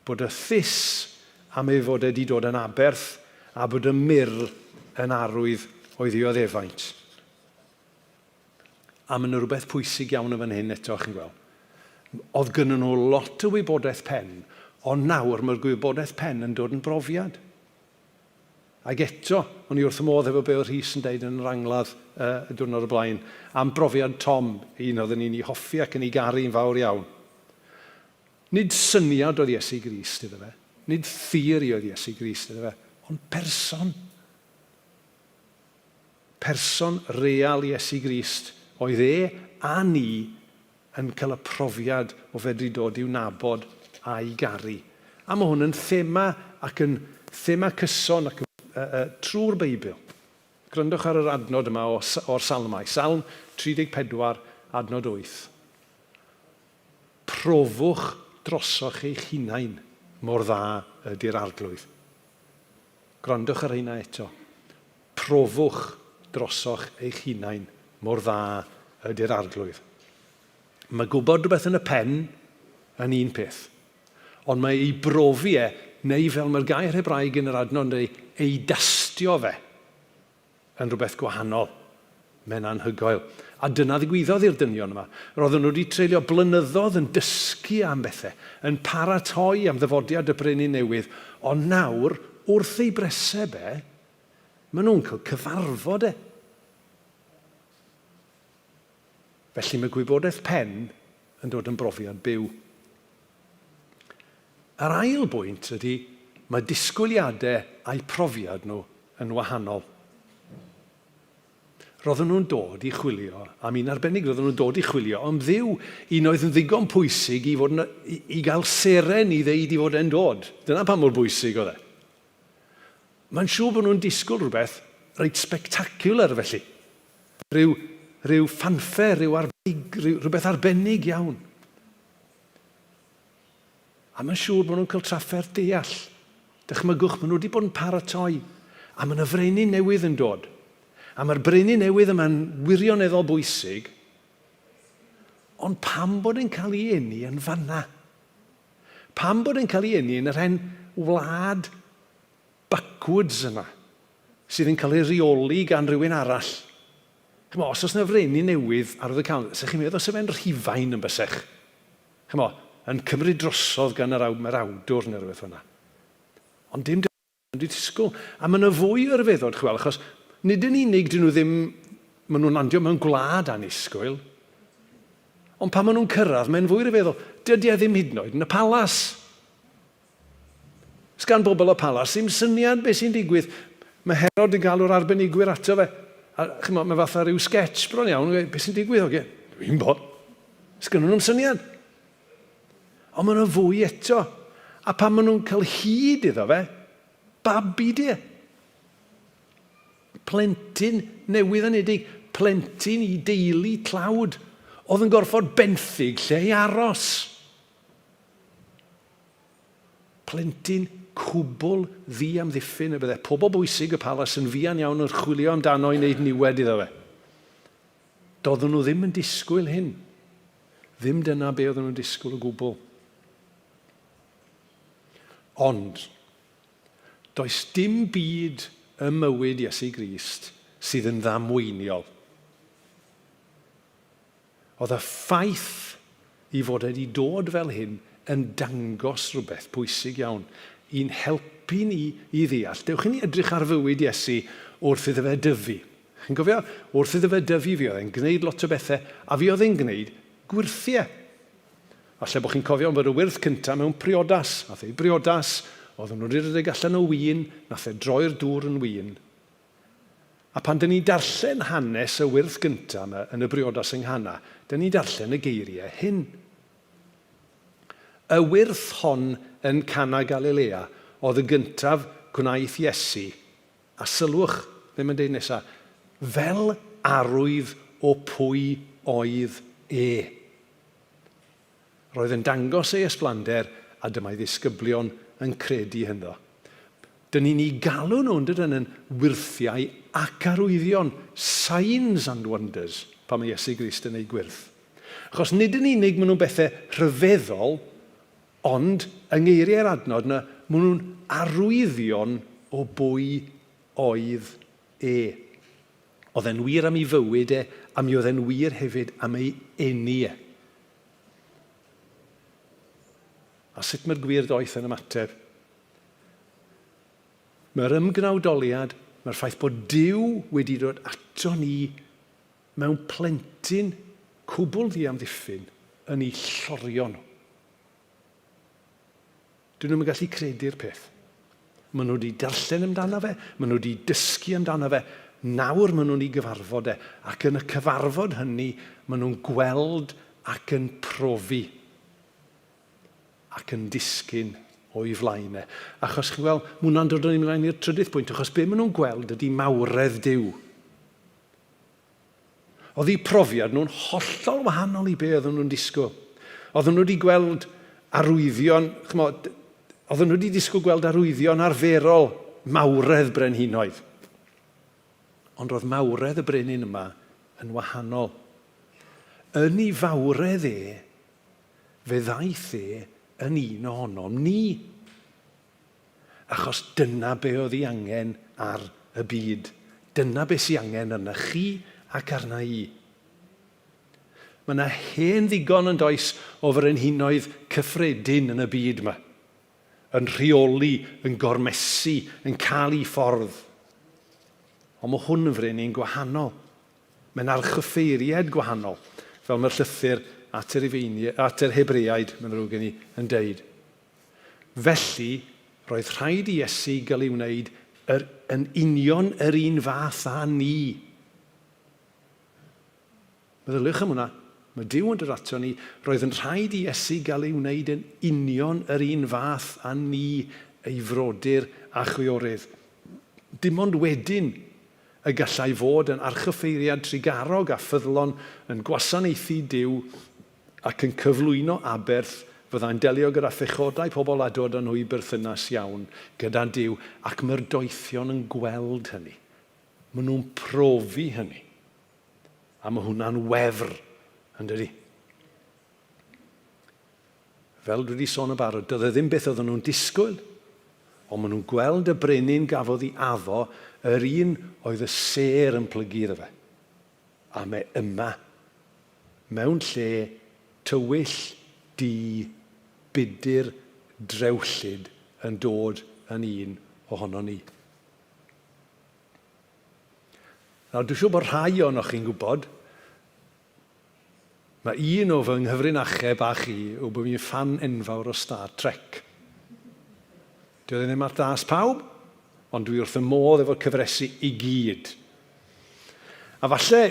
bod y thus am ei fod e wedi dod yn aberth a bod y myrr yn arwydd o'i ddioddefaint. A mae yna rhywbeth pwysig iawn yn fan hyn eto, chi'n gweld. Oedd gynnon nhw lot o wybodaeth pen, ond nawr mae'r gwybodaeth pen yn dod yn brofiad. Ac eto, o'n i wrth y modd efo be oedd Rhys yn deud yn yr angladd uh, y diwrnod o blaen, am brofiad Tom, un oedden ni'n ei hoffi ac yn ei garu'n fawr iawn. Nid syniad oedd Iesu Grist iddo fe, nid theori oedd Iesu Grist iddo fe, ond person. Person real Iesu Grist oedd e a ni yn cael y profiad o fedru dod i'w nabod a'i garu. A mae hwn yn thema ac yn thema cyson ac uh, trwy'r Beibl. Gwrandwch ar yr adnod yma o'r Salmau. Salm 34, adnod 8. Profwch drosoch eich hunain mor dda ydy'r arglwydd. Gwrandwch ar rheina eto. Profwch drosoch eich hunain mor dda ydy'r Arglwydd. Mae gwybod rhywbeth yn y pen yn un peth, ond mae ei brofi e, neu fel mae'r gair Hebraeg yn yr adnod yn dweud, ei dastio fe, yn rhywbeth gwahanol. Mae'n anhygoel. A dyna ddigwyddodd i'r dynion yma. Roedden nhw wedi treulio blynyddoedd yn dysgu am bethau, yn paratoi am ddyfodiad y brenin newydd, ond nawr, wrth ei breseb e, maen nhw'n cael cyfarfod e. Felly mae gwybodaeth pen yn dod yn brofiad byw. Yr ail bwynt ydy, mae disgwyliadau a'u profiad nhw yn wahanol. Roedden nhw'n dod i chwilio am un arbennig, roedden nhw'n dod i chwilio am Dduw, un oedd yn ddigon pwysig i, fod yn, i, i gael seren i ddeud i fod e'n dod. Dyna pa mor bwysig oedd e. Mae'n siŵr bod nhw'n disgwyl rhywbeth reit spectacular felly. Rhyw, rhyw ffanffer, rhyw, arbennig, rhyw, rhywbeth arbennig iawn. A mae'n siŵr bod nhw'n cael trafferth deall. Dychmygwch, maen nhw wedi bod yn paratoi. A mae yna frenin newydd yn dod. A mae'r brenin newydd yma'n wirioneddol bwysig. Ond pam bod e'n cael ei eni yn fanna? Pam bod e'n cael ei eni yn yr hen wlad? backwards yna, sydd yn cael ei reoli gan rhywun arall. Chimo, os oes yna frenin newydd ar y cael, sech chi'n meddwl sef e'n Rhufain yn bysech? Chimo, yn cymryd drosodd gan yr, mae'r awdwr neu rhywbeth fyna. Ond dim dyna wedi disgwyl. A mae yna fwy o ryfeddod, chwel, achos nid yn unig dyn nhw ddim, maen nhw'n landio mewn gwlad annisgwyl, ond pan maen nhw'n cyrraedd, mae'n fwy ryfeddol. Dydy e ddim hyd yn oed yn y palas. Sgan bobl y palas ddim syniad beth sy'n digwydd. Mae Herod yn galw'r arbenigwyr ato fe. A chymod, mae fatha rhyw sketch bron iawn. Beth sy'n digwydd? Oce, dwi'n bod. Sgan nhw'n syniad. Ond maen nhw'n fwy eto. A pan maen nhw'n cael hyd iddo fe, babi di e. Plentyn newydd anedig, plentyn i deulu tlawd, oedd yn gorfod benthyg lle i aros. Plentyn cwbl ddiamddiffyn y bydde pobl bwysig y palas yn fuan iawn yn chwilio amdano i wneud niwed iddo fe. Doedden nhw ddim yn disgwyl hyn. Ddim dyna be oedden nhw'n disgwyl o gwbl. Ond, does dim byd ym mywyd Iesu Grist sydd yn ddamweiniol. Oedd y ffaith i fod e wedi dod fel hyn yn dangos rhywbeth pwysig iawn i'n helpu ni i ddeall. Dewch i ni edrych ar fywyd Iesu wrth iddo fe dyfu. Chi'n cofio? Wrth iddo fe dyfu, fi oedd e'n gwneud lot o bethau, a fi oedd e'n gwneud gwyrthiau. Falle bod chi'n cofio fod y wyrth cyntaf mewn priodas. Nath ei briodas, oedden nhw wedi rhedeg allan o win, nath e droi'r dŵr yn win. A pan dyn ni'n darllen hanes y wyrth gyntaf yma yn y briodas yng Nghana, dyn ni'n darllen y geiriau hyn. Y wyrth hon yn Cana Galilea oedd y gyntaf gwnaeth Iesu, a sylwch, ddim yn deud nesa, fel arwydd o pwy oedd e. Roedd yn dangos ei ysblander a dyma'i ddisgyblion yn credu ynddo. Dyn ni'n eu galw nhw, yn dydyn, yn wyrthiau ac arwyddion, signs and wonders, pan mae Iesu Grist yn eu gwyrth. Achos nid yn unig maen nhw'n bethau rhyfeddol, ond yng ngeiriau'r adnod yna, maen nhw'n arwyddion o bwy oedd e. Oedd e'n wir am ei fywyd e, a mi oedd e'n wir hefyd am ei eni e. A sut mae'r gwir doeth yn ymateb? Mae'r ymgnawdoliad, mae'r ffaith bod Duw wedi dod ato ni mewn plentyn cwbl ddiamddiffyn yn eu llorio nhw. Dyn nhw'm yn gallu credu'r peth. Maen nhw wedi darllen amdano fe, maen nhw wedi dysgu amdano fe, nawr maen nhw'n ei gyfarfod e, ac yn y cyfarfod hynny maen nhw'n gweld ac yn profi ac yn disgyn o'i flaen e. Achos chi'n gweld, mae hwnna'n dod yn ymlaen i'r trydydd pwynt, achos be maen nhw'n gweld ydy mawredd Duw. Oedd eu profiad nhw'n hollol wahanol i be oedden nhw'n disgwyl. Oedden nhw wedi gweld arwyddion, chymod, oedden nhw wedi disgwyl gweld arwyddion arferol mawredd brenhinoedd. Ond roedd mawredd y brenin yma yn wahanol. Yn ei fawredd e, fe ddaeth e yn un ohonom ni. Achos dyna be oedd ei angen ar y byd. Dyna be sy angen arna chi ac arna i. Mae yna hen ddigon yn does o frenhinoedd cyffredin yn y byd yma. Yn rheoli, yn gormesu, yn cael ei ffordd. Ond mae hwn yn frenin gwahanol. Mae'n archoffeiriad gwahanol, fel mae'r llythyr at yr, at yr Hebreaid, mae'n ddrwg gen i, yn deud. Felly, roedd rhaid i Iesu gael ei wneud yr, yn union yr un fath â ni. Meddyliwch am hwnna. Mae Duw yn dod ato ni. Roedd yn rhaid i Iesu gael ei wneud yn union yr un fath â ni, ei frodyr a chwiorydd. Dim ond wedyn y gallai fod yn archoffeiriad trugarog a ffyddlon yn gwasanaethu Duw ac yn cyflwyno aberth fyddai'n delio gyda phechodau pobl a dod â nhw i berthynas iawn gyda Duw, ac mae'r doethion yn gweld hynny. Maen nhw'n profi hynny. A mae hwnna'n wefr, yn dydi? Fel dwi wedi sôn yn barod, doedd e ddim beth oedden nhw'n disgwyl, Ond maen nhw'n gweld y brenin gafodd ei addo, yr un oedd y sêr yn plygu iddo fe. A mae yma, mewn lle tywyll, du, budr, drewllyd, yn dod yn un ohonon ni. Nawr, dwi'n siŵr bod rhai ohonoch chi'n gwybod, mae un o fy nghyfrinachau bach i yw bod fi'n ffan enfawr o Star Trek. Dwi e ddim ar das pawb, ond dwi wrth y modd efo'r cyfresi i gyd. A falle,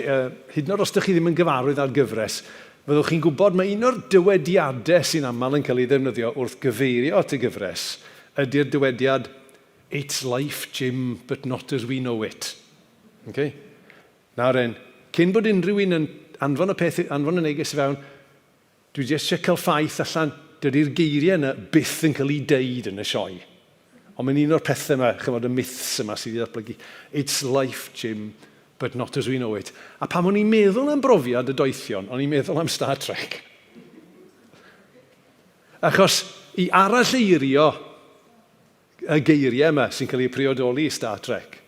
hyd yn oed os ydych chi ddim yn gyfarwydd â'r gyfres, fyddwch chi'n gwybod mae un o'r dywediadau sy'n aml yn cael ei ddefnyddio wrth gyfeirio at y gyfres ydy'r dywediad It's life, Jim, but not as we know it. Okay? Nawr en, cyn bod unrhyw un yn anfon y peth, anfon y neges i fewn, dwi jyst eisiau cael ffaith allan, dydy'r geiriau yna byth yn cael eu deud yn y sioe. Ond mae'n un o'r pethau yma, chymod, y myths yma sydd wedi datblygu. It's life, Jim, but not as we know it. A pan o'n i'n meddwl am brofiad y doethion, o'n i'n meddwl am Star Trek. Achos i aralleirio y geiriau yma sy'n cael eu priodoli i Star Trek,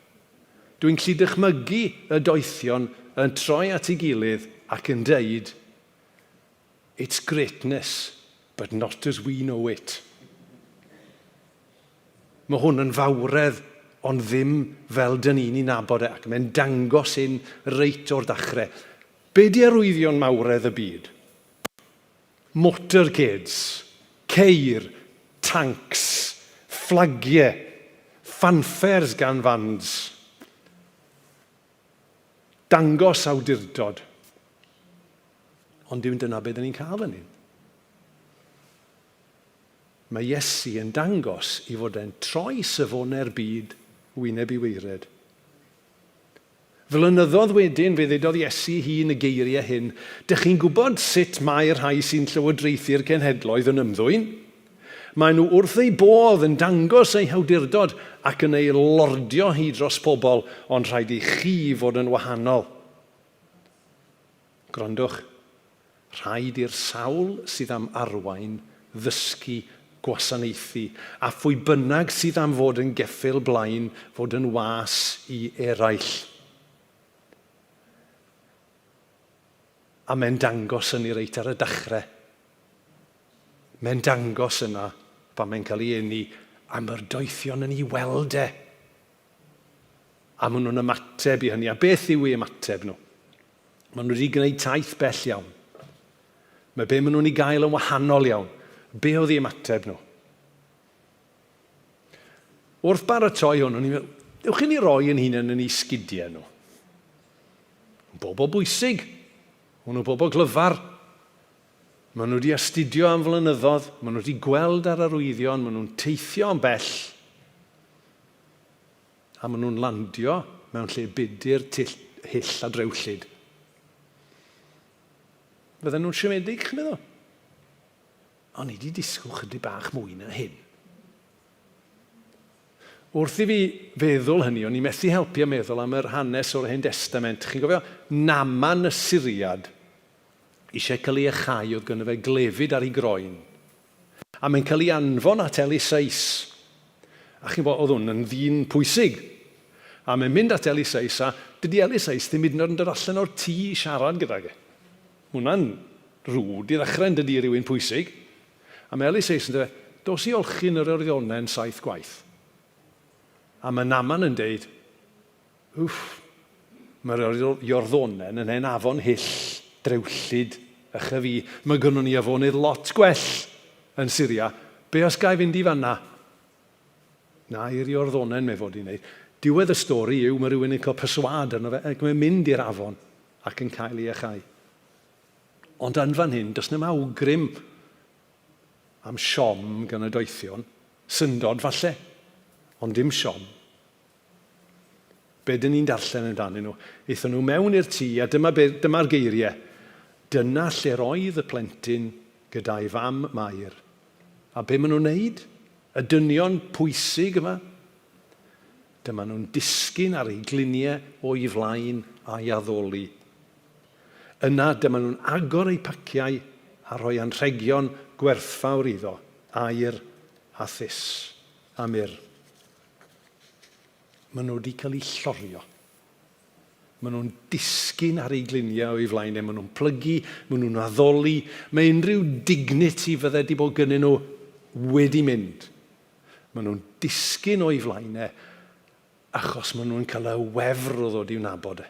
dwi'n gallu dychmygu y doethion yn troi at ei gilydd ac yn deud, It's greatness, but not as we know it. Mae hwn yn fawredd, ond ddim fel dyn ni'n ei nabod e, ac mae'n dangos hyn reit o'r dachrau. Be di arwyddion mawredd y byd? Motorcades, ceir, tancs, fflagiau, ffanffers gan fands. Dangos awdurdod. Ond dim dyna beth ni'n cael fan hyn. Mae Iesu yn dangos i fod e'n troi safonau'r byd wyneb i waered. Flynyddoedd wedyn, fe ddudodd Iesu ei hun y geiriau hyn, Dych chi'n gwybod sut mae'r rhai sy'n llywodraethu'r cenhedloedd yn ymddwyn? Maen nhw wrth eu bodd yn dangos eu hawdurdod ac yn ei lordio hi dros pobl, ond rhaid i chi fod yn wahanol. Gwrandwch, Rhaid i'r sawl sydd am arwain ddysgu gwasanaethu, a phwy bynnag sydd am fod yn geffyl blaen fod yn was i eraill. A mae'n dangos hynny reit ar y dechrau. Mae'n dangos yna pan mae'n cael ei eni am yr doethion yn ei weld e. A maen nhw'n ymateb i hynny. A beth yw eu ymateb nhw? Maen nhw wedi gwneud taith bell iawn. Mae be maen nhw'n ei gael yn wahanol iawn. Be oedd eu ymateb nhw? Wrth baratoi hwn, o'n i'n meddwl, ewch i ni roi yn hunain yn eu sgidiau nhw. Bobl bwysig, o'n nhw bobl glyfar. Maen nhw wedi astudio am flynyddoedd, maen nhw wedi gweld ar arwyddion, maen nhw'n teithio yn bell. A maen nhw'n landio mewn lle budur, tyll, hyll a drewllyd. Fydden nhw'n siomedig, chi'n meddwl? O'n i wedi disgwyl chydig bach mwy na hyn. Wrth i fi feddwl hynny, o'n i methu helpu a meddwl am yr hanes o'r Hen Destament. Chi'n gofio Naman y Syriad eisiau cael ei iachau, oedd gynno fe glefyd ar ei groen. A mae'n cael ei anfon at Eliseus. A chi'n gwybod, oedd hwn yn ddyn pwysig. A mae'n mynd at Eliseus, a dydy Eliseus ddim hyd yn oed yn dod allan o'r tŷ i siarad gydag e. Hwnna'n rwd i ddechrau, yn dydy, i rywun pwysig. A mae Eliseus yn dweud, dos i olchi yn yr Orionen saith gwaith. A mae Naman yn deud, Wff! Mae'r Iorddonen yn hen afon hyll, drewllyd, ych a fi. Mae gynnon ni afonydd lot gwell yn Syria. Be os ga i fynd i fan'na? Na, i'r Iorddonen mae fod i wneud. Diwedd y stori yw mae rhywun yn cael perswâd arno fe ac mae'n mynd i'r afon ac yn cael ei iachau. Ond yn fan hyn, does na'm awgrym am siom gan y doethion. Syndod falle, ond dim siom. Be dyn ni'n darllen amdanyn nhw? Aethon nhw mewn i'r tŷ a dyma be, dyma'r geiriau. Dyna lle'r oedd y plentyn gyda'i fam Mair. A be maen nhw'n wneud? Y dynion pwysig yma? Dyma nhw'n disgyn ar eu gliniau o'i flaen a'i addoli. Yna dyma nhw'n agor eu paciau a rhoi anrhegion gwerthfawr iddo, aur a thus a myrr. Maen nhw wedi cael eu llorio. Maen nhw'n disgyn ar eu gliniau o'i flaen e, maen nhw'n plygu, maen nhw'n addoli. Mae unrhyw dignity fydde wedi bod gynnyn nhw wedi mynd. Maen nhw'n disgyn o'i flaen e achos maen nhw'n cael y wefr o ddod i'w nabod e.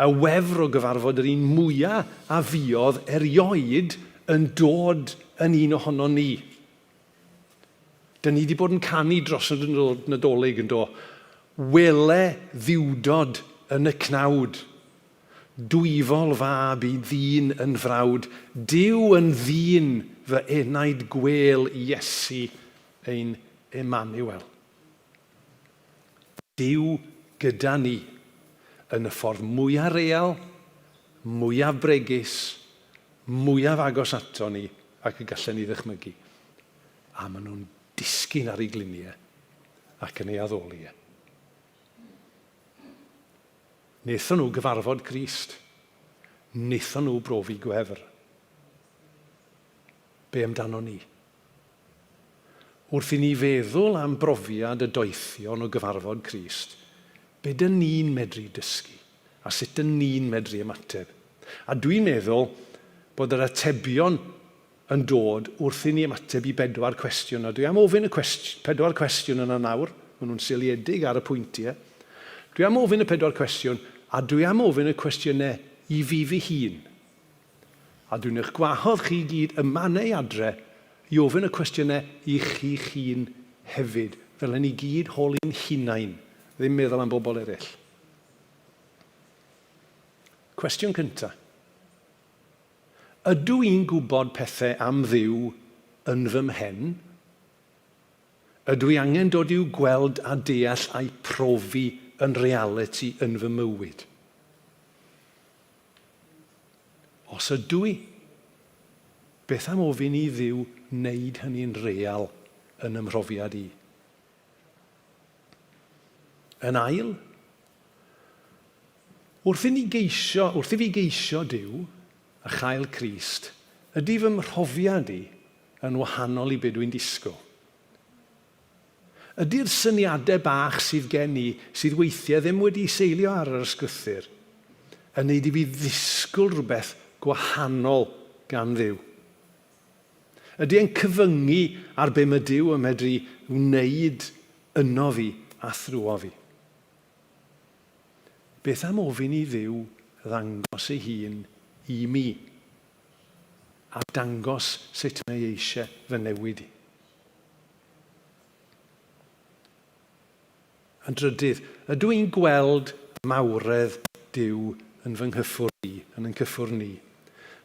Y wefr o gyfarfod yr un mwyaf a fuodd erioed yn dod yn un ohonon ni. Dyn ni wedi bod yn canu dros y Nadolig yn do. Wele ddiwdod yn y cnawd. Dwyfol fab i ddyn yn frawd. Duw yn ddyn fy enaid gwêl Iesu ein Emmanuel. Duw gyda ni yn y ffordd mwyaf real, mwyaf bregus, mwyaf agos ato ni ac y gallen ni ddychmygu. A maen nhw'n disgyn ar ei gliniau ac yn ei addoli e. Wnaethon nhw gyfarfod Crist. Wnaethon nhw brofi gwefr. Be amdano ni? Wrth i ni feddwl am brofiad y doethion o gyfarfod Crist, be dyn ni'n medru dysgu a sut dyn ni'n medru ymateb? A dwi'n meddwl bod yr atebion yn dod wrth i ni ymateb i bedwar cwestiwn, a dwi am ofyn y cwest pedwar cwestiwn yna nawr, maen nhw'n seiliedig ar y pwyntiau. Dwi am ofyn y pedwar cwestiwn, a dwi am ofyn y cwestiynau i fi fy hun. A dwi'n eich gwahodd chi i gyd yma neu adre i ofyn y cwestiynau i chi'ch hun hefyd, ddylen ni gyd holi'n hunain, ddim meddwl am bobl eraill. Cwestiwn cyntaf. Ydw i'n gwybod pethau am Dduw yn fy mhen? Ydw i angen dod i'w gweld a deall a'u profi yn realiti yn fy mywyd? Os ydw i, beth am ofyn i Dduw wneud hynny'n real yn 'y mhrofiad i? Yn ail, wrth i ni geisio, wrth i fi geisio Duw a chael Crist, ydy fy mhrofiad i yn wahanol i be dwi'n disgwyl? Ydy'r syniadau bach sydd gen i, sydd weithiau ddim wedi'u seilio ar yr Ysgrythur, yn neud i fi ddisgwyl rhywbeth gwahanol gan Dduw? Ydy e'n cyfyngu ar be mae Duw yn medru wneud yno fi a thrwo fi? Beth am ofyn i Dduw ddangos ei hun i mi a dangos sut mae eisiau fy newid i? Yn drydydd, ydw i'n gweld mawredd Duw yn fy nghyffwrdd i, yn ein cyffwrdd ni?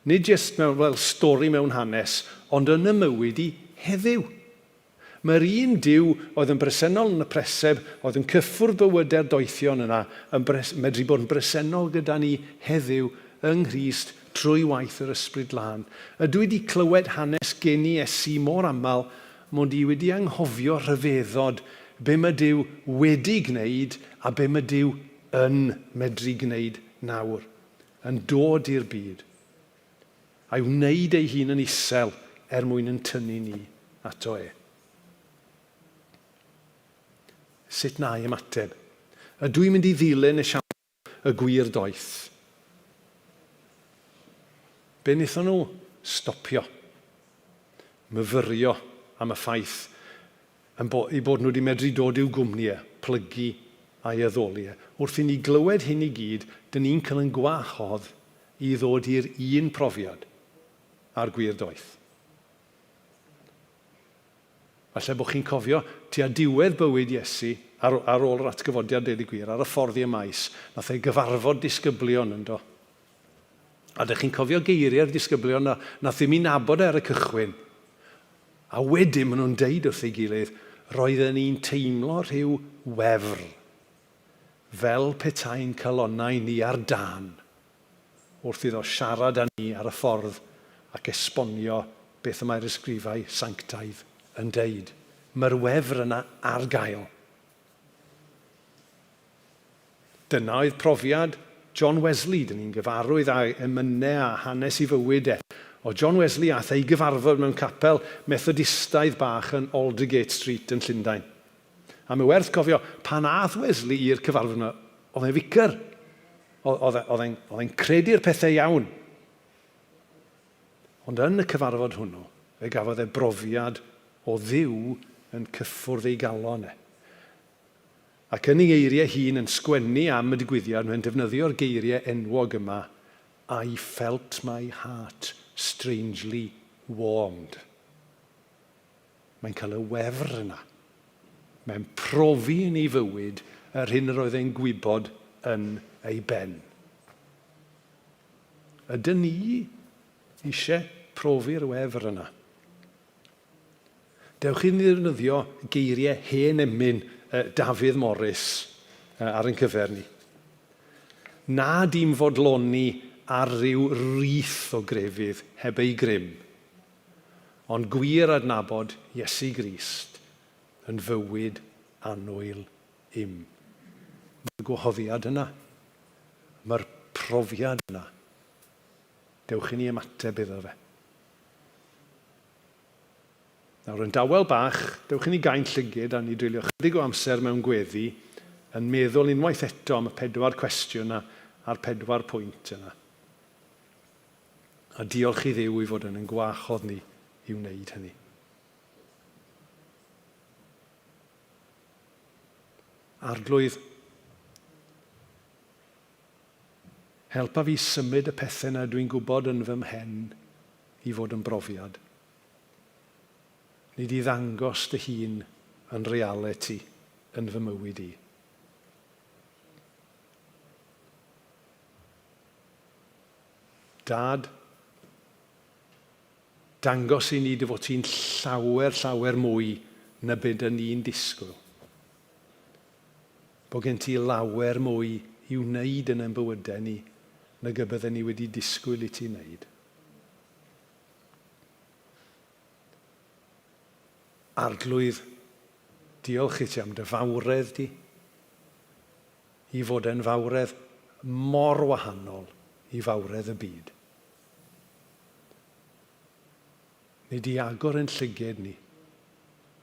Nid jyst mewn, fel stori mewn hanes, ond yn y mywyd i heddiw. Mae'r un Duw oedd yn bresennol yn y preseb, oedd yn cyffwrdd bywydau'r doethion yna, yn bres, medru bod yn bresennol gyda ni heddiw yng Nghrist trwy waith yr Ysbryd Glân. Ydw i 'di clywed hanes geni Iesu mor aml mod i wedi anghofio rhyfeddod be mae Duw wedi gwneud a be mae Duw yn medru gwneud nawr, yn dod i'r byd, a'i wneud ei hun yn isel er mwyn yn tynnu ni ato e. Sut na i ymateb? Ydw i'n mynd i ddilyn esiampl y gwir doeth. Be wnaethon nhw? Stopio. Myfyrio am y ffaith yn bo, eu bod nhw wedi medru dod i'w gwmni e, plygu a'i addoli e. Wrth i ni glywed hyn i gyd, dyn ni'n cael yn gwahodd i ddod i'r un profiad a'r gwir doeth. Falle bod chi'n cofio, tua diwedd bywyd Iesu, ar, ar ôl yr atgyfodiad deud y gwir, ar y ffordd i Emaus, nath e gyfarfod disgyblion yndo. A dych chi'n cofio geiriau'r disgyblion na, nath ddim i nabod e ar y cychwyn. A wedyn maen nhw'n deud wrth ei gilydd, roedden ni'n teimlo rhyw wefr, fel petai'n calonnau ni ar dân. wrth iddo siarad â ni ar y ffordd ac esbonio beth y mae'r ysgrifau sanctaidd yn deud. Mae'r wefr yna ar gael. Dyna oedd profiad John Wesley, dyn ni'n gyfarwydd â emynau a hanes ei fywyd e. O John Wesley aeth e i gyfarfod mewn capel Methodistaidd bach yn Aldersgate Street yn Llundain. A mae werth cofio, pan ath Wesley i'r cyfarfod yma, oedd e'n ficer. Oedd e'n credu'r pethau iawn. Ond yn y cyfarfod hwnnw, fe gafodd e brofiad o Dduw yn cyffwrdd ei galon e. Ac yn ei eiriau hun yn sgwennu am y digwyddiad, mae'n defnyddio'r geiriau enwog yma, I felt my heart strangely warmed. Mae'n cael y wefr yna. Mae'n profi yn ei fywyd yr hyn yr oedd e'n gwybod yn ei ben. Ydyn ni eisiau profi'r wefr yna? Dewch i ni ddefnyddio geiriau hen emyn Dafydd Morris ar ein cyfer ni. Na dim fodloni ar ryw rith o grefydd heb ei grym, ond gwir adnabod Iesu Grist yn fywyd annwyl im. Mae'r gwahoddiad yna. Mae'r profiad yna. Dewch i ni ymateb iddo fe. Nawr, yn dawel bach, dewch i ni gau'n llygid a ni dreulio chydig o amser mewn gweddi yn meddwl unwaith eto am y pedwar cwestiwn yna a'r pedwar pwynt yna. A diolch i Dduw ei fod yn ein gwahodd ni i wneud hynny. Arglwydd, helpa fi symud y pethau 'na dwi'n gwybod yn fy mhen i fod yn brofiad. Nid i ddangos dy hun yn realiti yn fy mywyd i. Dad, dangos i ni dy fod ti'n llawer, llawer mwy na be dyn ni'n disgwyl. Bod gen ti lawer mwy i'w wneud yn ein bywydau ni nag y bydden ni wedi disgwyl i ti wneud. Arglwydd, diolch i ti am dy fawredd di, i fod e'n fawredd mor wahanol i fawredd y byd. Nid i agor ein llyged ni,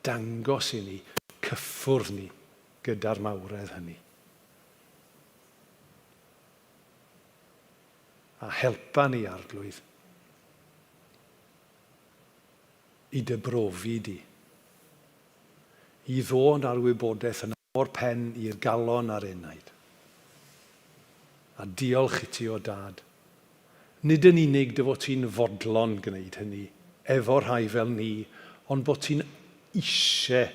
dangos i ni, cyffwrdd ni gyda'r mawredd hynny. A helpa ni, Arglwydd, i dy brofi di, i ddod â'r wybodaeth yna o'r pen i'r galon a'r enaid. A diolch i ti, o Dad, nid yn unig dy fod ti'n fodlon gwneud hynny efo rhai fel ni, ond bod ti'n eisiau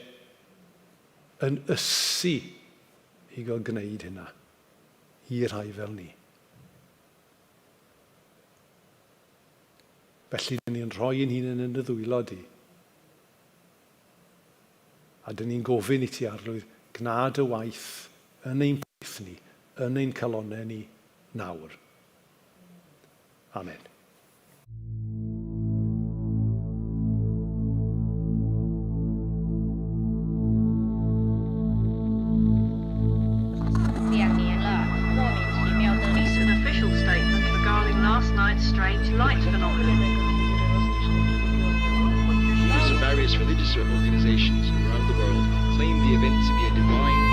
yn ysu i gael gwneud hynna i rhai fel ni. Felly, dyn ni'n rhoi ein hunain yn dy ddwylo di. A dyn ni'n gofyn i ti, Arglwydd, gwna dy waith yn ein plith ni, yn ein calonnau ni, nawr. Amen. An official statement regarding last night's strange light phenomenon. Leaders of various religious organizations around the world claim the event to be a divine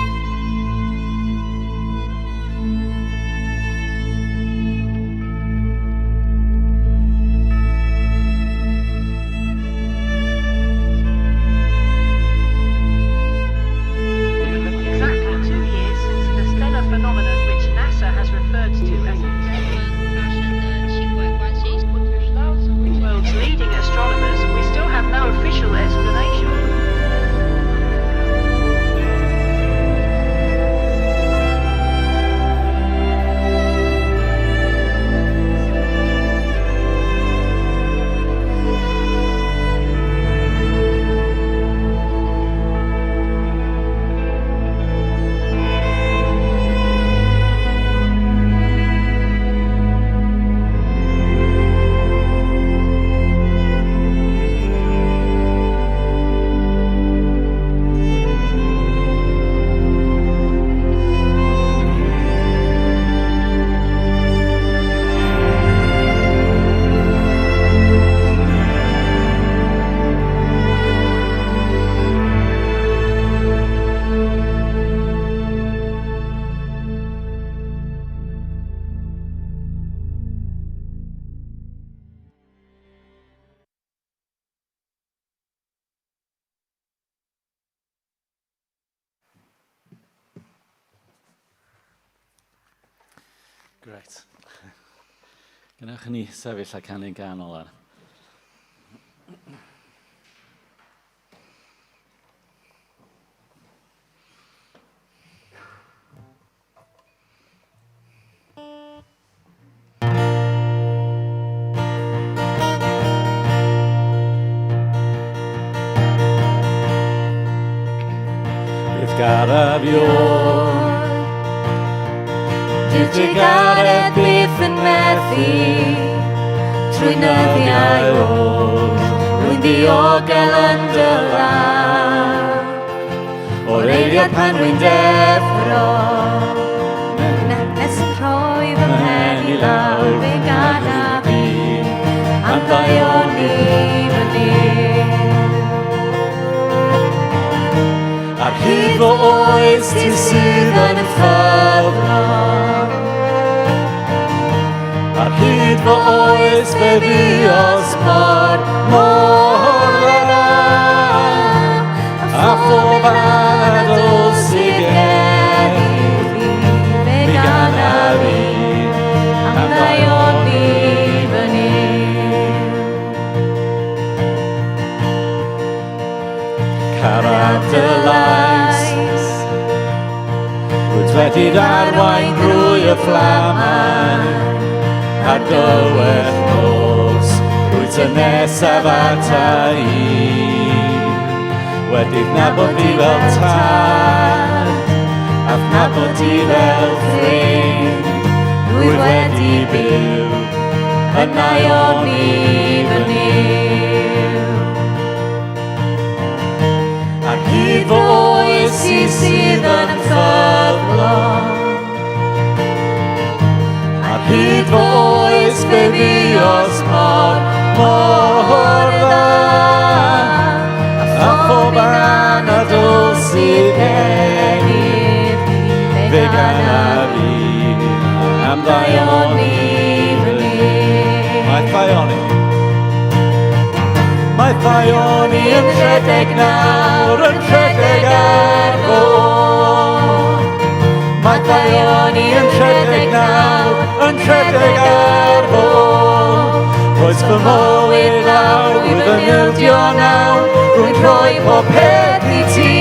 Exactly 2 years since the stellar phenomenon which NASA has referred to as a world's leading astronomers, we still have no official explanation. Grêt. Gwnewch i ni sefyll a canu'n ganol ar. Bydd garaf ior Dyw drugaredd byth yn methu Trwy nyddiau oll Rwy'n ddiogel yn dy law O'r eiliad pan rwy'n deffro Nes yn rhoi fy mhen i lawr Fe ganaf i Am ddaioni fy Nuw. Ar hyd fy oes ti sydd yn ffyddlon. Ar hyd fy oes fe fuos mor, mor dda. A phob anadl sydd gen i fi, fe ganaf i am ddaioni fy Nuw. Caraf dy lais, rwyt wedi arwain drwy y fflamau, a dywell nos, rwyt yn nesaf ata i. Wedi'th nabod fi fel tad, a'th nabod ti fel ffrind, rwyf wedi byw yn Daioni fy Nuw. Ar hyd fy oes ti sydd yn ffyddlon. Ar hyd fy oes fe fuos mor, mor dda. A phob anadl sydd gen i, fe ganaf i am ddaioni fy Nuw. Mae ddaioni. Mae ddaioni yn rhedeg nawr, yn rhedeg ar fy ôl. Mae ddaioni yn rhedeg nawr, yn rhedeg ar fy ôl. Rhoes fy mywyd lawr, rwyf yn ildio nawr, rwy'n rhoi pob peth i ti.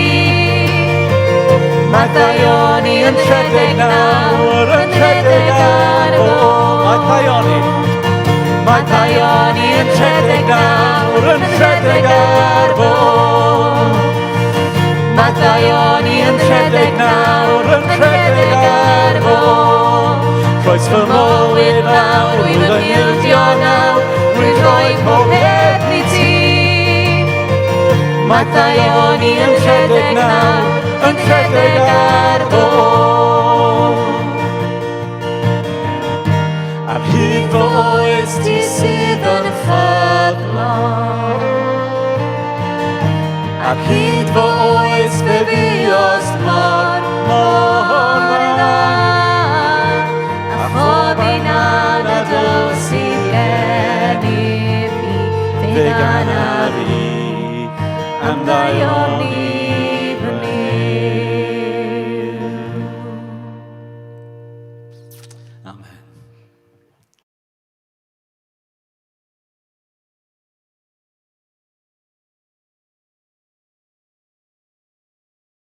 Mae ddaioni yn rhedeg nawr, yn rhedeg ar fy ôl. Mae ddaioni. Mae ddaioni yn rhedeg nawr, yn rhedeg ar fy ôl. Mae ddaioni yn rhedeg nawr, yn rhedeg ar fy ôl. Rhoes fy mywyd lawr, rwyf yn ildio nawr, rwy'n rhoi pob peth i ti. Mae ddaioni yn rhedeg nawr, yn rhedeg ar fy ôl. Ar hyd fy oes ti sydd yn ffyddlon. Ar hyd fy oes fe fuost mor, mor dda. A phob un anadl sydd gen i fi, Fe ganaf i am ddaioni